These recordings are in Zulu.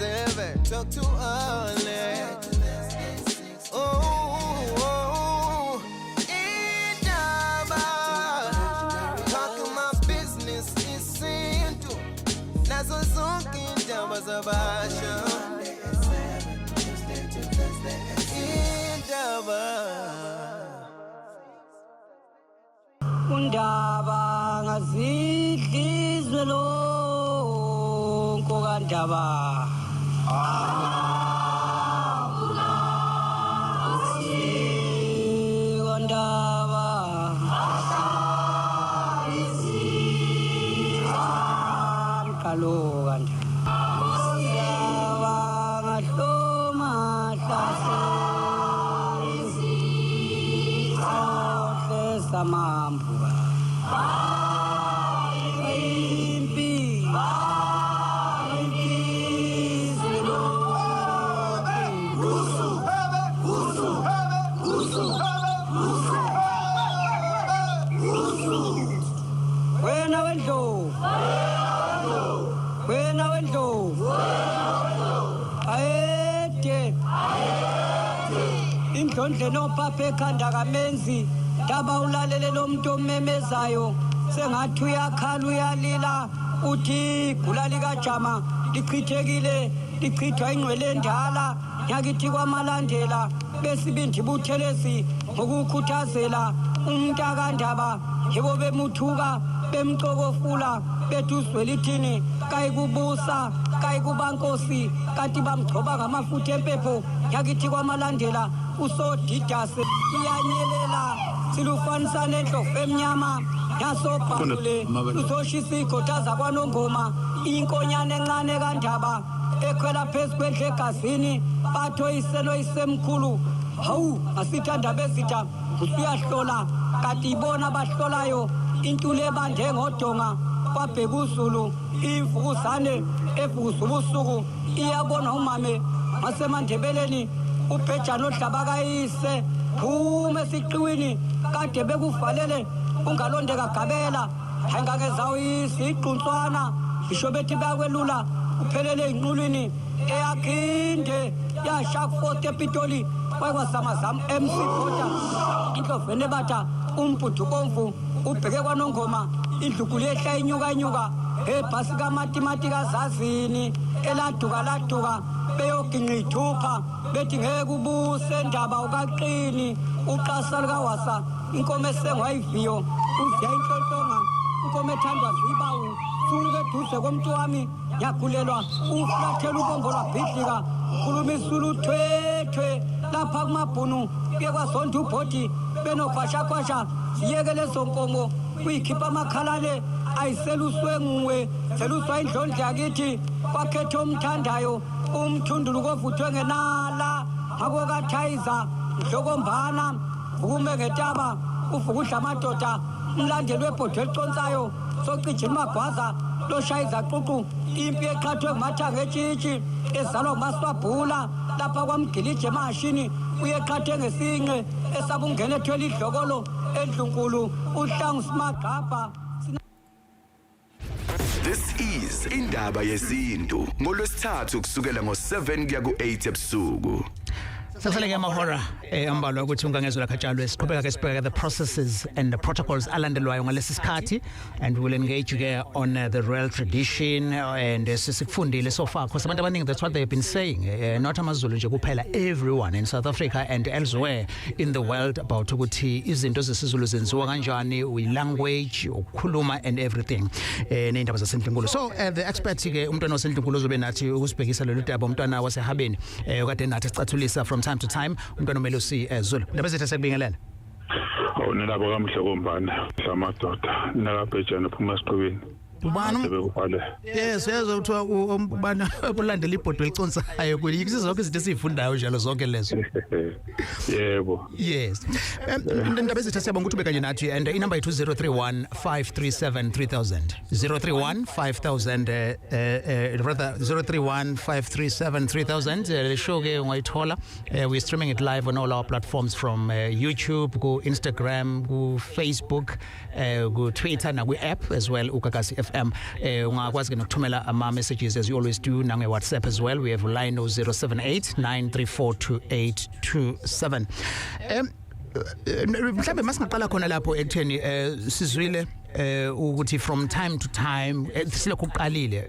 7. Talk to Alex. Oh, oh, indaba. Talk my business isintu. Nazo zonke indaba zabasha. Indaba. Undaba ngazidlizwe lonke kandaba. Kandaba kalo kandaba ngahloma hlase samambuka impi wena wendlovu, wena wendlovu, ayede indlondle nophapha ekhanda kamenzi daba ulalele lo muntu omemezayo sengathi uyakhala uyalila uthi igula likajama lichithekile lichithwa ingcwele endala yakithi kwamalandela besibindi buthelezi ngokukhuthazela umntakandaba yebo bemuthuka bemcokofula bethi uzwelithini kayikubusa kayikubankosi kanti bamgcoba ngamafutha empepho yakithi kwamalandela usodidase iyanyelela silufanisa nenhlofu emnyama yasobhule uzoshisa igoda zakwanongoma inkonyane encane kandaba ekhwela phezu kwendle egazini batho iselo isemkhulu. Hawu asithanda bezitha usuyahlola kanti ibona abahlolayo intuli ebande ngodonga kwabheka uZulu imvukuzane evukuza ubusuku iyabona umame ngasemandebeleni ubhejana odlaba kayise phuma esiqiwini kade bekuvalele ungalondeka gabela hayingake iquntswana ngisho bethi bayakwelula uphelele ey'nqulwini eyakhinde yasha kufote epitoli kwakwazamazama MC Bhota inhloveni ebatha umbhudu bomvu ubheke kwanongoma indlukulu yehla inyuka inyuka ebhasi kamatimati kazazini eladuka laduka beyoginqa ithupha bethi ngeke ubuse ndaba ukaqini uqasa likawasa inkomo esengwa iviyo uziya inhlonhlonga inkomo ethandwa zibawu suke eduze komntu wami yagulelwa uflathela ubombo lwabhidlika khuluma isulu thwethwe lapha kumabhunu kuye kwazonda ubhodi benokhwashakhwasha ziyeke lezo nkomo kuyikhipha amakhalane ayiseluswe nguwe seluswa indlondlo yakithi kwakhetha omthandayo umthundulu kovuthwe ngenala akokathayiza nhlokombana vukume ngetaba uvukudla amadoda umlandeli webhodwe eliconsayo socijima magwaza loshaya izaququ impi eqhathwe ngumathanga etshitshi ezalwa ngumaswabhula lapha kwamgilije emahashini uyeqhathwe ngesinqe esabungena ethwele idlokolo endlunkulu uhlangu simagqabha. This is Indaba Yesintu ngolwesithathu kusukela ngo7 kuya ku8 ebusuku. Sekusaleke amahora ambalwa ukuthi ungangezwe lakhatshalwe siqhubeka ke sibheka the processes and the protocols alandelwayo ngalesi sikhathi, and we will engage ke on the royal tradition and sikufundile so far because abantu abaningi, that's what they've been saying, not amaZulu nje kuphela, everyone in South Africa and elsewhere in the world, about ukuthi izinto zesiZulu zenziwa kanjani, we language, ukukhuluma and everything, neyindaba zasendlunkulu. So the expert ke umntwana wasendlunkulu ozobe nathi ukusibhekisa lolu daba, umntwana wasehabeni okade nathi sicathulisa from time to time, umntwana uMelusi Zulu. Ndaba zethu, sekubingelela. Awu, nalabo kamhlokombana samadoda nakabhejana phuma esiqhubeni. Ubani? Sebekubhale. Yes, kuthiwa ubani ulandela ibhodwe eliconsayo kuyi zonke izinto esizifundayo njalo zonke lezo. Yebo. Yes, ndaba zethu, siyabonga ukuthi ube kanye nathi, and inumber yethu 031 537 3000, 031 5000, rather 031 537 3000. Le show ke ungayithola, we're streaming it live on all our platforms, from YouTube ku Instagram, ku Facebook, ku Twitter na ku app as well, uGagasi FM. FM. Ungakwazi ke nokuthumela ama messages as you always do nange WhatsApp as well. We have line 078 9342827. Mhlambe masingaqala khona lapho ekutheni sizwile ukuthi from time to time silokhu kuqalile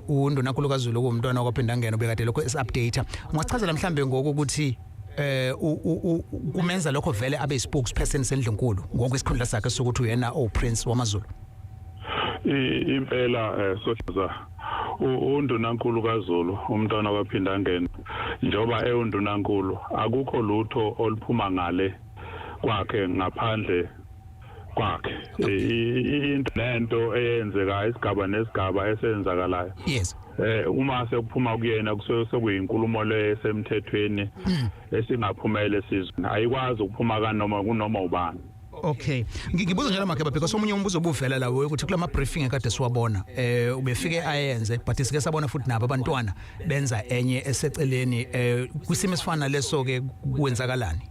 uNdunankulu kaZulu kuwumntwana kwaphinda ngena ubekade lokho esi-update. Ungachazela mhlambe ngokuthi kumenza lokho vele abe spokesperson sendlunkulu ngokwesikhundla sakhe sokuthi uyena oPrince wamaZulu? Impela sohlaza, uNdunankulu kaZulu umntwana kwaphinda ngena, njoba ewundunankulu akukho lutho oluphuma ngale kwakhe ngaphandle kwakhe. Into nento eyenzeka isigaba nesigaba esenzakalayo, uma sekuphuma kuyena kusuke sekuyinkulumo le esemthethweni esingaphumele sizwe, ayikwazi ukuphuma kanoma kunoma ubani. Okay, ngibuza njalo Mageba because omunye umbuzo obuvela la ukuthi kulama briefing ekade siwabona ubefike ayenze, but sike sabona futhi nabo abantwana benza enye eseceleni. Kwisimo esifana leso ke kwenzakalani?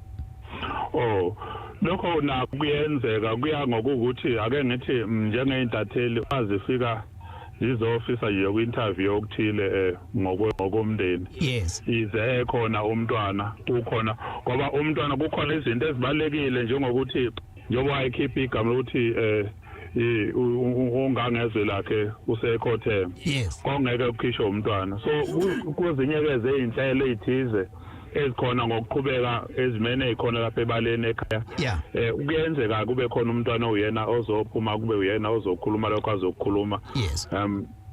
Oh, lokho na kuyenzeka, kuya ngokuthi ake ngithi njengeintatheli azifika zizofisa nje ku-interview okuthile ngokomndeni, ize ekhona umntwana ukhona, ngoba umntwana kukhona izinto ezibalekile njengokuthi njengoba wayekhipha igama lokuthi ungangezwe lakhe usekhotheme, kongeke ukukhishwe umntwana. So kuzinye ke zezinhlelo ezithize ezikhona ngokuqhubeka ezimene ezikhona lapha ebaleni ekhaya, kuyenzeka kube khona umntwana oyena ozophuma, kube uyena ozokhuluma lokho azokukhuluma,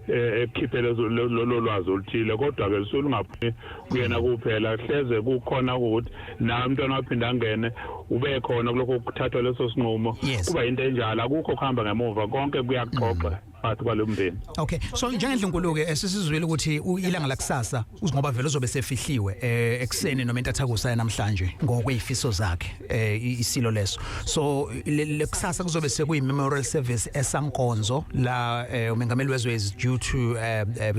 ekhiphe lolo lwazi oluthile, kodwa ke lusungaphumi kuyena kuphela. Hleze kukhona ukuthi na umntwana waphinda angene ube khona kulokho kuthathwa leso sinqumo, kuba into enjalo, akukho kuhamba ngemuva, konke kuyaxoxa phakathi kwalomndeni. Okay, so njengendlunkulu ke esisizwile ukuthi ilanga lakusasa uzingoba vele uzobe sefihliwe ekseni noma entathakusa namhlanje ngokwezifiso zakhe isilo leso. So lekusasa kuzobe sekuyi memorial service esankonzo la umengameli wezwe is due to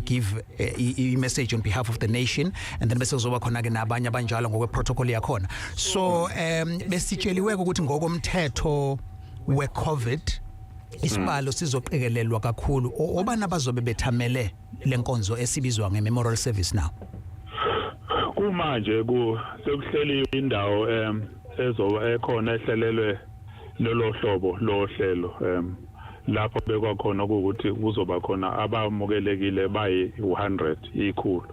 give a message on behalf of the nation, and then bese kuzoba khona ke nabanye abanjalo ngokwe protocol yakhona. So besitsheliwe ukuthi ngokomthetho we COVID isibalo sizoqikelelwa kakhulu, obana bazobe bethamele lenkonzo esibizwa ngememorial service now. Kumanje sekuhleliwe indawo ezoba ekhona ehlelelwe lolo hlobo lohlelo, lapho bekwa khona ukuthi kuzoba khona abamukelekile bayi 100 ikhulu.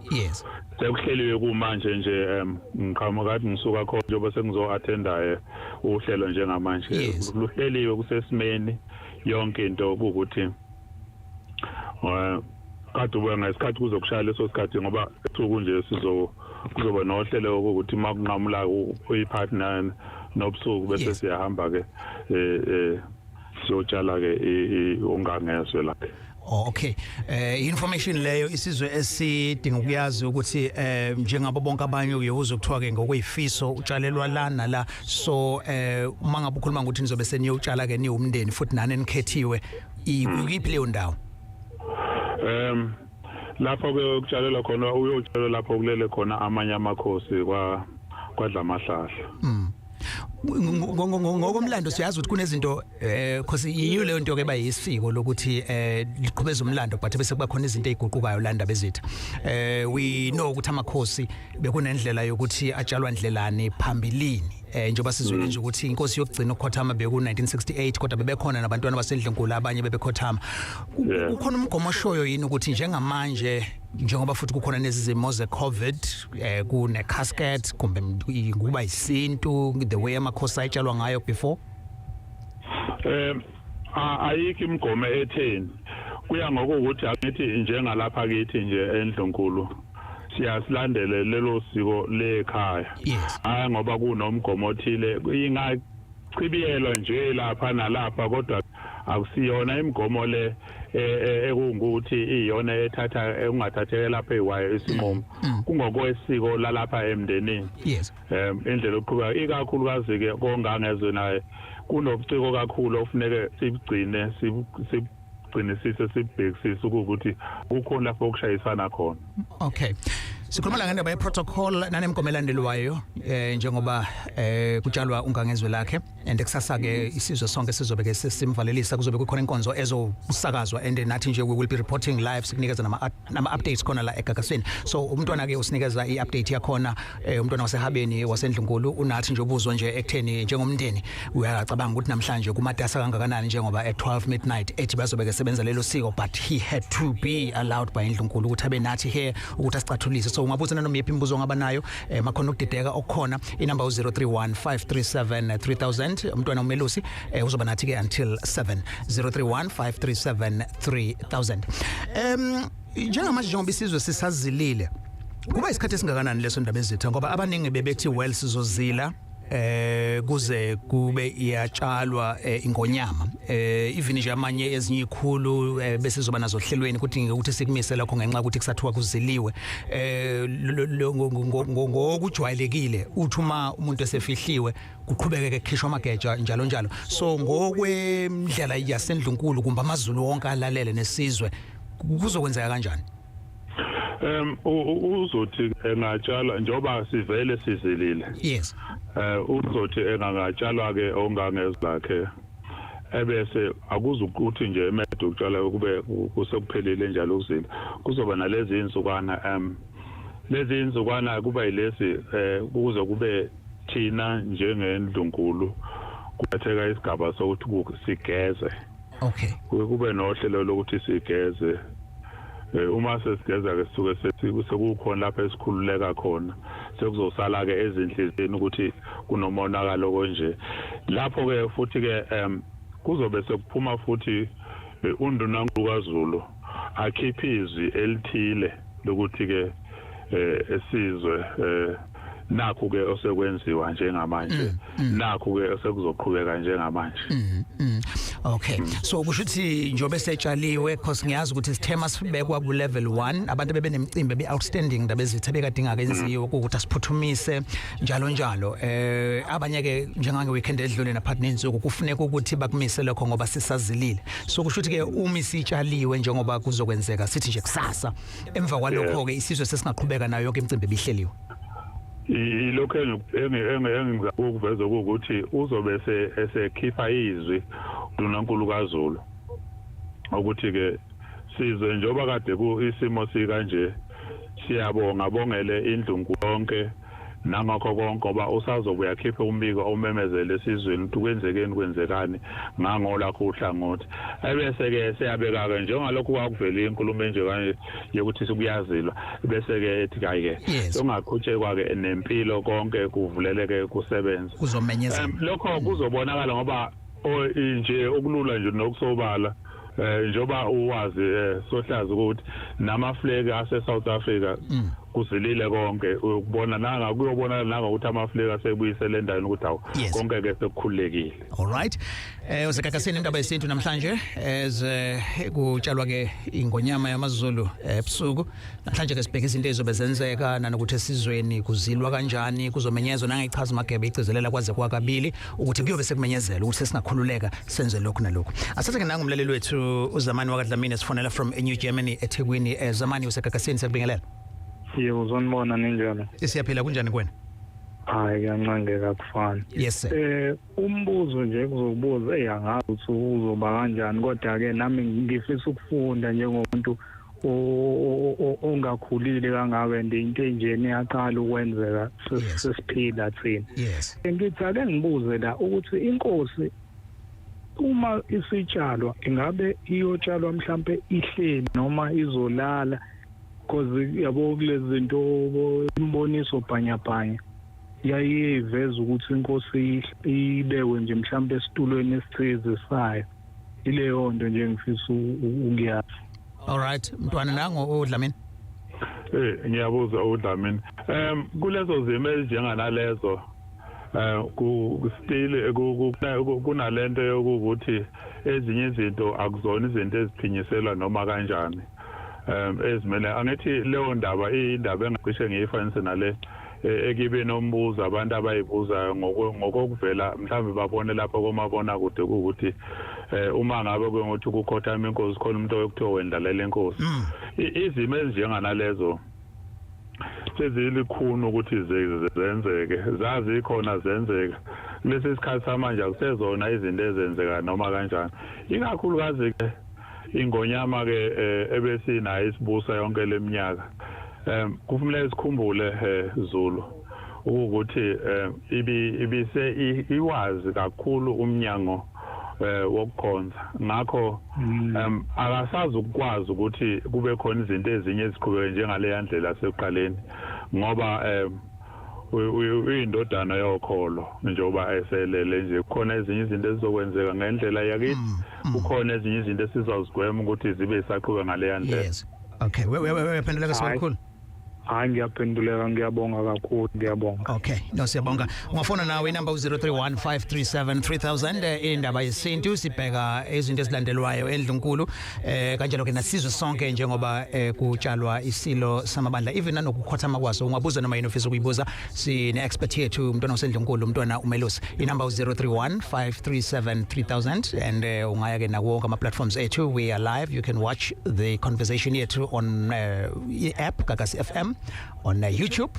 Sekuhleliwe kumanje nje, ngiqhamuka kathi ngisuka khona njengoba sengizo attenda uhlelo njengamanje, luhleliwe kusesimeni yonke into ukuthi kade ubuya ngesikhathi kuzokushaya leso sikhathi, ngoba ethuku nje kuzoba nohlelo ukuthi makunqamula uyiphathi nobusuku bese siyahamba ke siyotshala ke ungangezwe lakhe. Oh, okay. Information leyo isizwe esidinga ukuyazi ukuthi njengabo bonke abanye uyozwa kuthiwa ke ngokweyifiso utshalelwa lana la. So uma ngabe ukhuluma ngokuthi nizobe seniyotshala ke niwumndeni futhi nani enikhethiwe, ikuphi leyo ndawo? Lapho ke ukutshalelwa khona uyotshalelwa lapho kulele khona amanye amakhosi kwadlamahlahla. Ngokomlando siyazi ukuthi kunezinto cause yiyo leyo nto ke bayisiko lokuthi liqhubeza umlando, but bese kuba khona izinto eziguqukayo la ndaba ezitha. We know ukuthi amakhosi bekunendlela yokuthi atshalwa ndlelani phambilini, njengoba sizwile nje ukuthi inkosi yokugcina ukukhothama beku 1968, kodwa bebekhona nabantwana basendlunkulu abanye bebekhothama. Kukhona umgomo oshoyo yini ukuthi njengamanje njengoba futhi kukhona nezimo ze COVID kune casket kumbe kuba isintu the way amakhosi ayitshalwa ngayo before? Ayikho imigomo etheni, kuya ngokuthi angithi njengalapha kithi nje endlunkulu siyasilandele lelo siko lekhaya, hayi ngoba kunomgomo othile ingachibiyelwa nje lapha nalapha, kodwa akusiyona imigomo le ekungukuthi iyona ethatha engathatheka lapha ewayo isinqumo, kungokwesiko lalapha emndenini. Indlela yokuqhubeka ikakhulukazi ke kongangezwe naye kunobuciko kakhulu ofuneke sibugcine sibugcinisise sibhekisise ukuthi kukhona lapho okushayisana khona. Okay. Sikhuluma la ngendaba ye-protocol nanemgomo elandelwayo njengoba kutshalwa ungangezwe lakhe, and kusasa ke isizwe sonke sizobe ke simvalelisa, kuzobe kukhona inkonzo ezosakazwa, and nathi nje we will be reporting live, sikunikeza nama updates khona la eGagasini. So umntwana ke usinikeza i-update yakhona, umntwana wasehabeni wasendlunkulu unathi nje ubuzwa nje ekutheni njengomndeni uyacabanga ukuthi namhlanje kumatasa kangakanani, njengoba at 12 midnight ethi bazobe ke sebenza lelo siko, but he had to be allowed by indlunkulu ukuthi abe nathi here ukuthi asicathulise. So ungabuza nanoma yiphi imibuzo ongaba nayo, makhona ukudideka okukhona, inamba u-031 537 3000. Umntwana umelusi uzoba nathi ke until 7, 031 537 3000. Njengamanje njengoba isizwe sisazilile, kuba isikhathi esingakanani leso, ndaba ezitha, ngoba abaningi bebethi well sizozila kuze kube iyatshalwa ingonyama, even nje amanye ezinye ikhulu bese sizoba nazo hlelweni, kudingeka ukuthi sikumise lokho ngenxa ukuthi kusathiwa kuziliwe. Ngokujwayelekile uthi uma umuntu esefihliwe kuqhubeke kukhishwa amageja njalo njalo. So ngokwendlela yasendlunkulu kumbe amaZulu wonke alalele nesizwe, kuzokwenzeka kanjani? Uzothi engatshala njoba sivele sizilile. Yes. Uzothi engangatshalwa ke ongangezwe lakhe, ebese akuzukuthi nje emede ukutshala kube kusekuphelile njalo ukuzila. Kuzoba nalezi insukwana, lezi insukwana kuba yilesi kuze kube thina njengendlunkulu kuthatheka isigaba sokuthi sigeze. Okay. Kube nohlelo lokuthi sigeze. Uma sesigeza ke sisuke sekukhona lapha esikhululeka khona, sekuzosala ke ezinhliziyweni ukuthi kunomonakalo konje. Lapho ke futhi ke kuzobe sekuphuma futhi undunankulu kaZulu akhiphe izwi elithile lokuthi ke esizwe nakho ke osekwenziwa njengamanje, nakho ke osekuzoqhubeka njengamanje. Okay, so kusho ukuthi njobe setshaliwe, because ngiyazi ukuthi isithema sibekwa ku level 1, abantu bebenemicimbi be outstanding ndaba ezithe bekadinga kenziwe ukuthi asiphuthumise njalo njalo. Abanye ke njengange weekend edlule naphakathi nensuku kufuneka ukuthi bakumise lokho ngoba sisazilile. So kusho ukuthi ke uma isitshaliwe njengoba kuzokwenzeka sithi nje kusasa, emva kwalokho ke isizwe sesingaqhubeka nayo yonke imicimbi ebihleliwe. Ilokho engizakuveza ukuthi uzobe esekhipha izwi uNdunankulu kaZulu ukuthi ke sizwe njengoba kade ku isimo sikanje, siyabonga bongele indlunkulu yonke nangakho konke, ngoba usazobuya akhiphe umbiko omemezele esizweni ukuthi kwenzekeni kwenzekani ngangolakho uhlangothi. Ebese ke siyabeka ke njengalokhu kwakuvela inkulumo nje kanje yokuthi sikuyazilwa, bese ke ethi kayi ke songaqhutshekwa ke nempilo konke kuvuleleke kusebenza, kuzomenyezela lokho kuzobonakala ngoba nje okulula nje nokusobala, njoba uwazi sohlaza ukuthi namaflegi ase South Africa kuzilile konke, ukubona nanga kuyobonakala nanga ukuthi amaflegi asebuyisele endaweni ukuthi awu konke ke sekukhululekile. All right. Usegagasini indaba yesintu namhlanje eze kutshalwa ke ingonyama yamaZulu ebusuku. Namhlanje ke sibheka izinto ezizobe zenzeka nanokuthi esizweni kuzilwa kanjani, kuzomenyezwa nangechaza magebe igcizelela kwaze kwakabili ukuthi kuyobe sekumenyezela ukuthi sesingakhululeka senze lokhu nalokhu. Asathe ke nangumlaleli wethu uZamani wakaDlamini sifonela from New Germany eThekwini. Zamani usegagasini, siyakubingelela. Yebo, uzonibona ninjani? Siyaphila, kunjani kuwena? Hayi, kancane kufana. Yes sir. Umbuzo nje kuzobuza angazi ukuthi uzoba kanjani, kodwa ke nami ngifisa ukufunda njengomuntu ongakhulile kangaka, and into enjeni iyaqala ukwenzeka sesiphila thina. Yes. Ngithi ake ngibuze la ukuthi inkosi uma isitshalwa ingabe iyotshalwa mhlambe ihleli noma izolala, because yabo kulezi zinto imboniso bhanyabhanya yayiveza ukuthi inkosi ibekwe nje mhlambe esitulweni esithize sayo. Ileyo nto nje ngifisa ukuyazi. All right, mntwana nango uDlamini. Ngiyabuza uDlamini. Kulezo zimo ezinjenganalezo ku still kunalento yokuthi ezinye izinto akuzona izinto eziphinyiselwa noma kanjani. Ezimele angithi leyo ndaba iyindaba engacishe ngiyifanise nale ekibe nombuzo abantu abayibuzayo ngokuvela mhlawumbe babone lapha komabona kude ukuthi uma ngabe kwengothi kukhothama inkosi khona umuntu oyokuthiwa wendlalela inkosi. Izimo ezinjenganalezo sezilikhuni ukuthi zenzeke, zazikhona zenzeka. Kulesi sikhathi samanje akusezona izinto ezenzeka noma kanjani, ikakhulukazi ke ingonyama ke ebesinayo isibusa yonke leminyaka. Kufanele sikhumbule Zulu ukuthi ibise iwazi kakhulu umnyango wokukhonza, ngakho akasazi ukwazi ukuthi kube khona izinto ezinye eziqhubeke njengale ndlela sekuqaleni, ngoba uyindodana yokholo njengoba eselele nje. Kukhona ezinye izinto ezizokwenzeka ngendlela yakithi, kukhona ezinye izinto esizozigwema ukuthi zibe isaqhubeka ngale ndlela. Yes, okay, uyaphenduleka sibakhulu. Hayi, ngiyaphenduleka, ngiyabonga kakhulu, ngiyabonga. Okay, no, siyabonga. Ungafona nawe inamba u-031 537 3000. Indaba yesintu, sibheka izinto ezilandelwayo endlunkulu, kanjalo ke nasizwe sonke njengoba kutshalwa isilo samabandla, even nanokukhothama kwaso. Ungabuza noma yini ofisa ukuyibuza, sine expert yethu, umntwana osendlunkulu, umntwana uMelusi. Inamba u-031 537 3000 and ungaya ke nawo wonke ama platforms ethu. We are live, you can watch the conversation yethu on app Gagasi FM, on YouTube,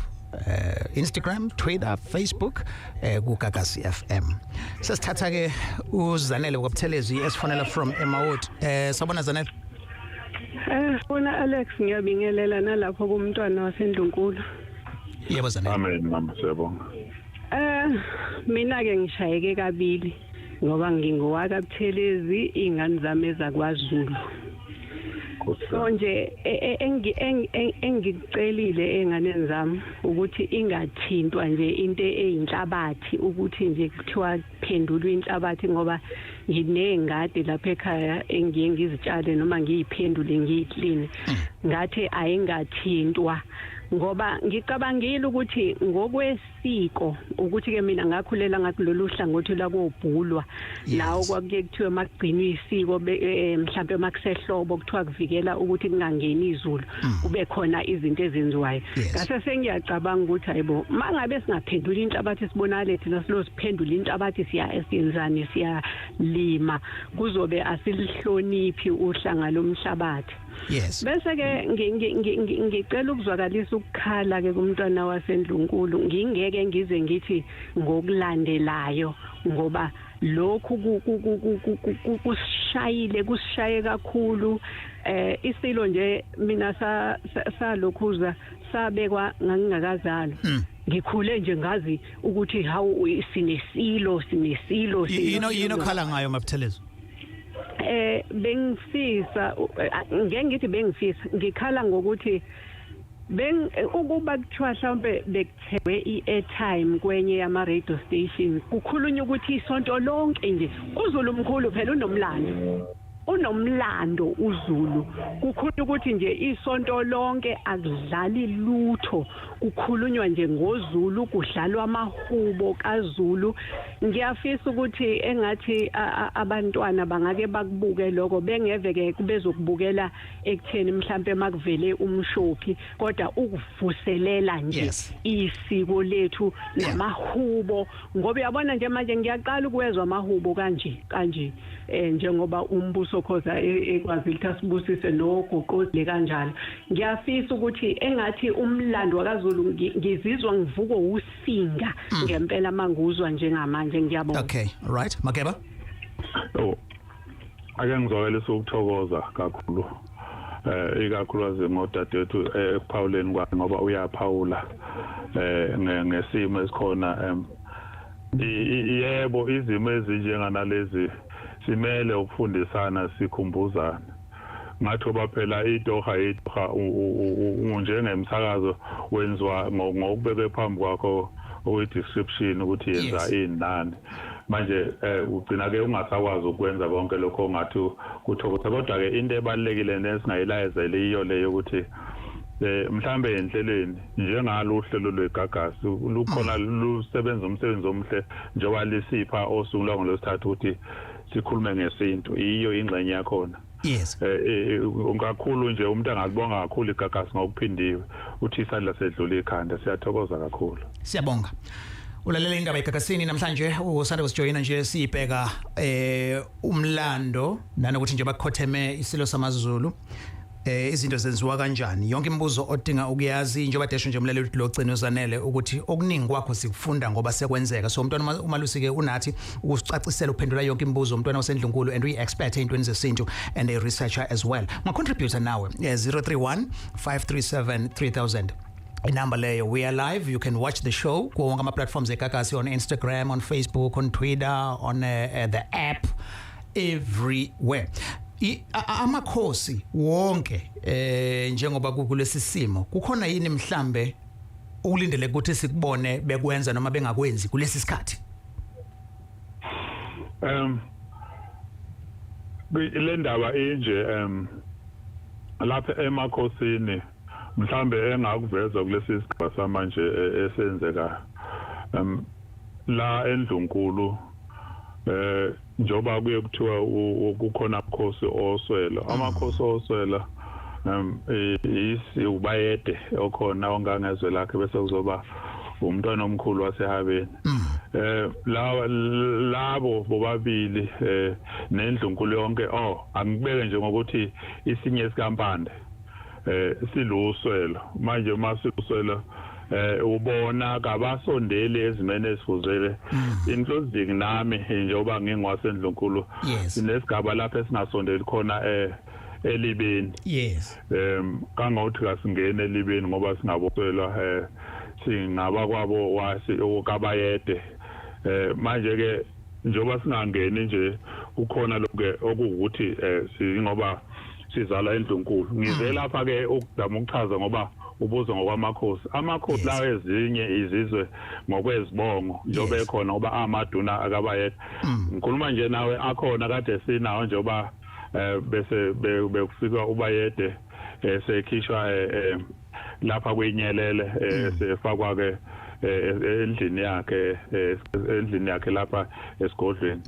Instagram, Twitter, Facebook, kuGagasi FM. Sesithatha ke uZanele kwaButhelezi esifonela from eMaoti. Sabona Zanele. Bona Alex, ngiyabingelela nalapho kumntwana wasendlunkulu. Yebo Zanele. Amen mama, siyabonga. Mina ke ngishayeke kabili ngoba ngingowaka Buthelezi, ingane zami ezakwaZulu. So nje engikucelile enganeni zami ukuthi ingathintwa nje into eyinhlabathi, ukuthi nje kuthiwa phendulwa inhlabathi, ngoba nginengadi lapha ekhaya engiye ngizitshale noma ngiyiphendule, ngiyiclean. Ngathi ayingathintwa ngoba ngicabangile ukuthi ngokwesiko, ukuthi ke mina ngakhulela ngakulolu hlangothi lakobhulwa lawo kwakuye kuthiwe makugcinwa isiko, mhlambe makusehlobo, kuthiwa kuvikela ukuthi kungangeni izulu, kube khona izinto ezenziwayo. Ngase sengiyacabanga ukuthi hayibo, mangabe singaphendula inhlabathi, sibonakale thina silosiphendula inhlabathi, siya esiyenzani, siyalima, kuzobe asilihloniphi uhlanga lomhlabathi. Bese ke ngicela ukuzwakalisa ukukhala ke kumntwana wasendlunkulu, ngingeke ngize ngithi ngokulandelayo, ngoba lokhu kusishayile, kusishaye kakhulu. Isilo nje mina salokhuza sabekwa ngangingakazalwa, ngikhule nje ngazi ukuthi hawu, sinesilo, sinesilo. Yino khala ngayo Mabuthelezi? Bengifisa, ngeke ngithi bengifisa, ngikhala ngokuthi beng ukuba kuthiwa mhlawumbe bekuthengwe i-airtime kwenye yama radio station, kukhulunywa ukuthi isonto lonke nje uZulu mkhulu phela, unomlando, unomlando uZulu, kukhulunywa ukuthi nje isonto lonke akudlali lutho, kukhulunywa nje ngoZulu, kudlalwa amahubo kaZulu. Ngiyafisa ukuthi engathi abantwana bangake bakubuke lokho, bengeve ke kubezokubukela ekutheni mhlambe makuvele umshophi, kodwa ukuvuselela nje isiko lethu namahubo, ngoba uyabona nje manje ngiyaqala ukwezwa amahubo kanje kanje, njengoba umbuso Khoza ekwazi ukuthi asibusise nogoqozile kanjalo. Ngiyafisa ukuthi engathi umlando wakaZulu, ngizizwa ngivuko usinga ngempela manguzwa njengamanje. Ngiyabonga. Okay, all right, Mageba. Oh, ake ngizwakalisa ukuthokoza kakhulu, ikakhulukazi ngodadewethu ekuphawuleni kwakhe, ngoba uyaphawula ngesimo esikhona. Yebo, izimo ezinjenganalezi simele ukufundisana, sikhumbuzana ngathi, ngoba phela itoha itoha njengemsakazo wenziwa ngokubekwe phambi kwakho, okuyi-description ukuthi yenza ini nani. Manje ugcina ke ungasakwazi ukwenza konke lokho ongathi kuthokoza, kodwa ke into ebalulekile nesingayilayezela iyo leyo ukuthi mhlambe enhlelweni njengalo uhlelo lwegagasi lukhona, lusebenza umsebenzi omhle njengoba lisipha osuku lwangolwesithathu ukuthi sikhulume ngesintu, iyo ingxenye yakhona. Kakhulu nje umuntu angakubonga kakhulu igagasi ngokuphindiwe, uthi isandla sedlula ikhanda. Siyathokoza kakhulu. Siyabonga. Ulalela indaba egagasini namhlanje, usanda kusijoyina nje, sibheka umlando nanokuthi nje bakhotheme isilo samaZulu. Izinto zenziwa kanjani? Yonke imibuzo odinga ukuyazi, njengoba desho nje umlaleli lo gcino zanele ukuthi okuningi kwakho sikufunda ngoba sekwenzeka. So umntwana uMalusi ke unathi ukusicacisela, uphendula yonke imibuzo, umntwana wasendlunkulu and uyi expert entweni zesintu and a researcher as well. Ma contributor nawe, 031 537 3000 inamba leyo. We are live, you can watch the show kuwo wonke ama platforms eGagasi, on Instagram, on Facebook, on Twitter, on the app, everywhere. Amakhosi wonke, njengoba kulesi simo, kukhona yini mhlambe ukulindele ukuthi sikubone bekwenza noma bengakwenzi kulesi sikhathi? Le ndaba inje, lapha emakhosini, mhlambe engakuveza kulesi sigaba samanje esenzeka la endlunkulu, njoba kuye kuthiwa kukhona amakhosi oswela, amakhosi oswela isi uBayede okhona ongangezwe lakhe, bese kuzoba umntwana omkhulu waseHabeni. Lawa labo bobabili nendlunkulu yonke, oh, angibeke nje ngokuthi isinye sikaMpande siluswelo. Manje masiluswelo, ubona kabasondeli ezimene esifuzele, including nami njengoba ngingwasendlunkulu. Sinesigaba lapho esingasondeli khona elibeni. Kangokuthi kasingene elibeni ngoba singaboselwa, singaba kwabo wasi okaBayede. Manje ke njengoba singangeni nje, kukhona lokho okuwukuthi singoba sizala endlunkulu. Ngize lapha ke ukuzama ukuchaza ngoba ubuza ngokwamakhosi, amakhosi lawo ezinye izizwe ngokwezibongo njengoba ekhona, ngoba amaduna akaBayede. Ngikhuluma nje nawe akhona kade sinawo, njengoba bese bekufika uBayede sekhishwa lapha kwenyelele, sefakwa ke endlini yakhe lapha esigodlweni.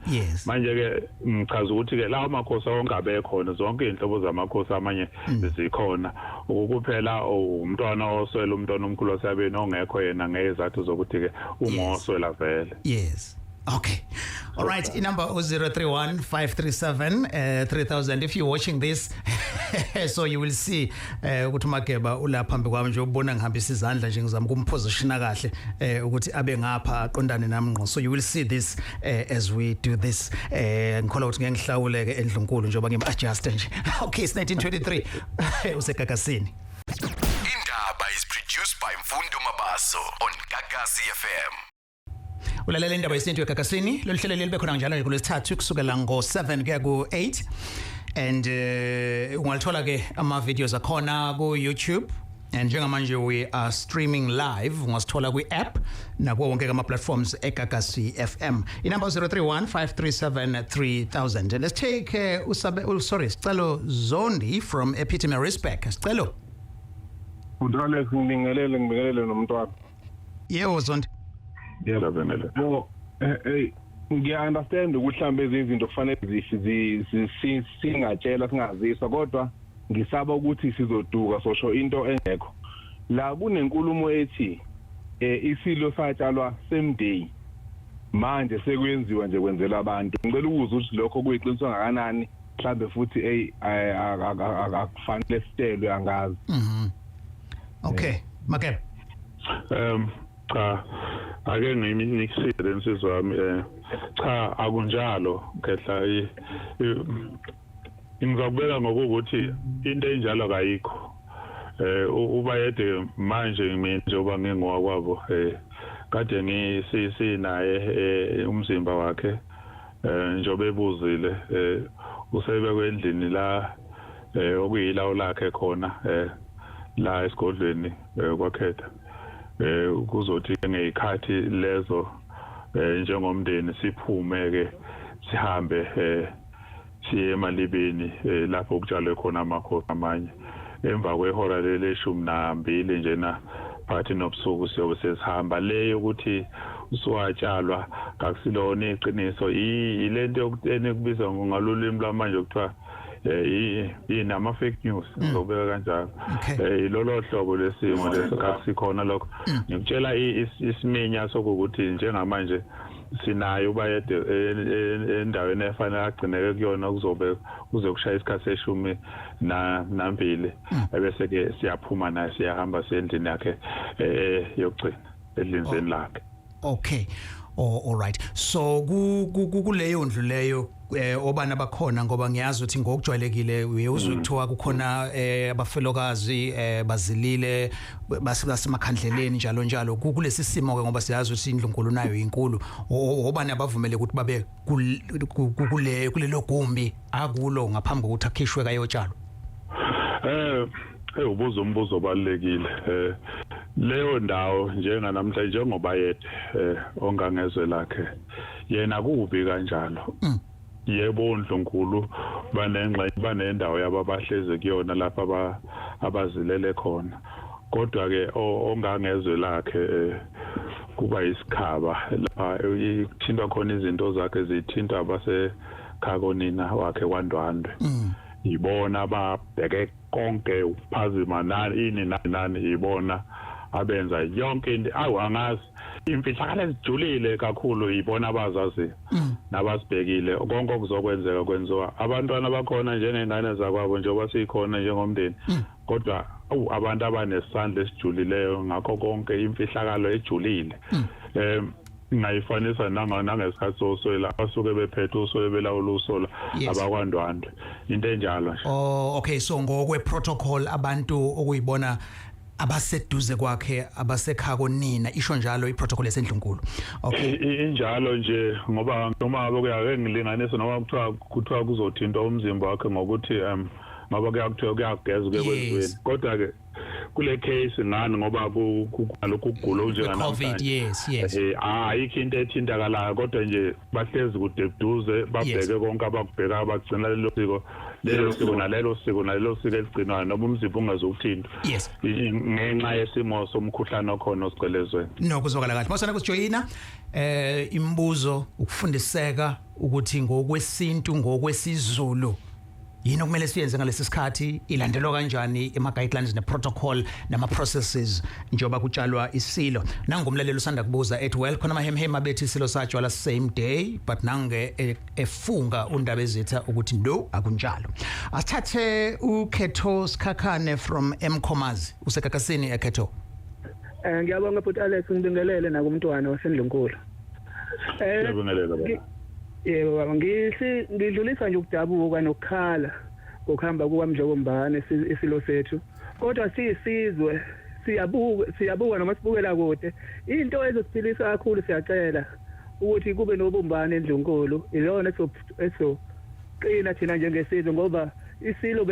Manje ke ngichaza ukuthi ke lawo makhosi onke abekhona, zonke izinhlobo zamakhosi amanye zikhona, ukuphela umntwana oswele, umntwana omkhulu wasabeni ongekho yena ngezathu zokuthi ke ungoswela vele. Yes. Okay. All right, number 031 537 3000 if you're watching this, so you will see ukuthi uMageba ulapha phambi kwami nje, ubona ngihambisa izandla nje, ngizama ukumpositiona kahle ukuthi abe ngapha aqondane nami ngqo. So you will see this as we do this. Ngikholwa ukuthi ngeke ngihlawule ke endlunkulu njengoba ngim adjust nje. Okay, it's 1923, useGagasini. Indaba is produced by Mfundo Mabaso on Gagasi FM. Ulalela Indaba Yesintu eGagasini. Lolu hlelo leli bekhona njalo kulesithathu kusukela ngo7 kuya ku8 and ungalithola ke ama videos akhona ku YouTube, and njengamanje we are streaming live. Ungasithola kwi app nakuwo wonke ama platforms eGagasi FM. Inumber 031 537 3000. Let's take usabe, oh, sorry, Sicelo Zondi from ePietermaritzburg. Sicelo. Udale, ngibingelele, ngibingelele nomntwana. Yebo, Zondi. Yebo. Bo ngiya understand ukuthi mhlambe ezinye izinto kufanele singatshela, singaziswa, kodwa ngisaba ukuthi sizoduka sosho into engekho. La kunenkulumo ethi isilo satshalwa same day, manje sekuyenziwa nje kwenzela abantu. Ngicela ukuzwa ukuthi lokho kuyiqiniso ngakanani, mhlambe futhi hey, akufanele sitshelwe, angazi. Okay, Makebe. Cha, ake ngimnikisile lensizwa wami. Cha, akunjalo khehla. Ngizakubeka ngokuthi into enjalo kayikho. UBayede manje mina njengoba ngingowakwabo, kade ngisinaye umzimba wakhe, njengoba ebuzile, usebekwe endlini la okuyilawo lakhe khona la esigodlweni kwaKhetha. Kuzothi ngezikhathi lezo njengomndeni siphume ke sihambe siye emalibeni lapho kutshalwe khona amakhosi amanye emva kwehora leleshumi nambili njena phakathi nobusuku, siyobe sesihamba. Le yokuthi usuwatshalwa kakusilona iqiniso, ilento enikubiza ngalolimi lwamanje kuthiwa yini, ama fake news, ngizobeka kanjalo. Ilolo hlobo lesimo leso, kakusikhona lokho. Ngikutshela isiminya sokuthi njengamanje Sinayo bayede endaweni efanele agcineke kuyona, kuzobe kuze kushaya isikhathi 12 ebese ke siyaphuma naye siyahamba siyendlini yakhe yokugcina edlinzeni lakhe. Okay. Oh, all right. So kuleyo ndlu leyo obana bakhona, ngoba ngiyazi ukuthi ngokujwayelekile uyezwe kuthiwa kukhona abafelokazi bazilile basemakhandleleni njalo njalo. Kulesi simo ke, ngoba siyazi ukuthi indlunkulu nayo inkulu, obani abavumele ukuthi babe kule kulelo gumbi akulo ngaphambi kokuthi akhishwe kayotshalwa? Ubuza umbuzo obalekile. Leyo ndawo njenganamhlanje njengoba yedwa ongangezwe lakhe yena kubi kanjalo. Yebo, ndlunkulu banengxenye banendawo yabo abahleze kuyona lapha abazilele khona, kodwa ke ongangezwe lakhe kuba isikhaba lapha ikuthintwa khona izinto zakhe zithinta abasekhakonina wakhe kwaNdwandwe. Ibona ababheke konke ukuphazima nani ini nani, ibona abenza yonke into. Awu, angazi imfihlakalo ezijulile kakhulu, ibona abazazi nabasibhekile konke okuzokwenzeka kwenziwa abantwana bakhona njengengane zakwabo njengoba sikhona njengomndeni, kodwa awu abantu abanesandla esijulileyo ngakho konke imfihlakalo ejulile. Ngayifanisa nangesikhathi soswela abasuke bephethe uswele belawula usola abakwaNdwandwe, into enjalo nje. Oh, okay. So ngokwe protocol abantu okuyibona abaseduze kwakhe abasekhako nina, isho njalo iprotocol yasendlunkulu. Okay, injalo nje, ngoba noma ngabe kuyake ngilinganise noma kuthiwa kuzothintwa umzimba wakhe ngokuthi ngoba kuyakuthiwa kuyageza kuye kwenziweni, kodwa ke kule case ngani ngoba kunalokhu ukugula njenganamhlanje, yes ayikho into ethintakalayo, kodwa nje bahlezi kude duze babheke konke abakubheka, bagcina lelo siko lelo siko nalelo siko nalelo siko eligcinwayo noma umzimba ungazukuthintwa ngenxa yesimo somkhuhlane okhona osigcelezweni. No, kuzwakala kahle. Masana kusijoyina imibuzo ukufundiseka ukuthi ngokwesintu ngokwesiZulu yini okumele siyenze ngalesi sikhathi, ilandelwa kanjani ema guidelines ne protocol nama processes njengoba kutshalwa isilo. Nangumlaleli usanda kubuza ethi well khona amahemhem abethi isilo satshalwa same day, but nange efunga undaba ezitha ukuthi no akunjalo. Asithathe uKhetho Sikhakhane from Mkhomazi usekakasini eKhetho. Ngiyabonga futhi Alex, ngibingelele nakumntwana wasendlunkulu. Ngiyabingelela baba. Yebo baba, ngidlulisa nje ukudabuka nokukhala ngokuhamba kukaMdlokombane isilo sethu, kodwa siyisizwe siyabuka noma sibukela kude. Into ezosiphilisa kakhulu, siyacela ukuthi kube nobumbano endlunkulu, ilona esoqina thina njengesizwe, ngoba isilo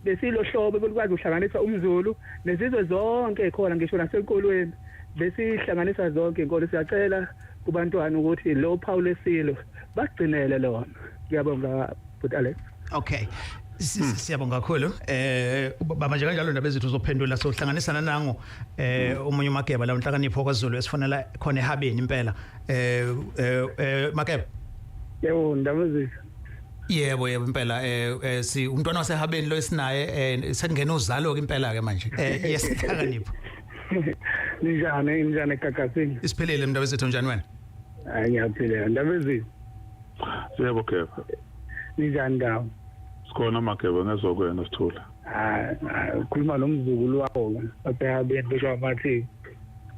besilohlobo belikwazi ukuhlanganisa umZulu nezizwe zonke ekhona, ngisho nasenkolweni besihlanganisa zonke inkolo. Siyacela kubantwana ukuthi lo phawu lesilo bagcinele lona. Ngiyabonga but Alex. Okay, siyabonga kakhulu. Baba nje kanjalo ndaba ezethu uzophendula sohlanganisana nango omunye uMageba la unhlakanipho kwaZulu esifonela khona ehabeni impela. Mageba. Yebo ndaba zethu. Yebo yebo impela, si umntwana wasehabeni lo esinaye sekungena uzalo ke impela ke manje. Yes nhlakanipho. Ninjani gagasini? Isiphelile ndaba zethu, njani wena? Hayi ngiyaphila ndaba zethu. Yebo Geba. Ninjani ndawo? Sikhona Mageba, ngezokwena sithula. Hayi ukhuluma nomzukulu wakho asehabeni besho amathi.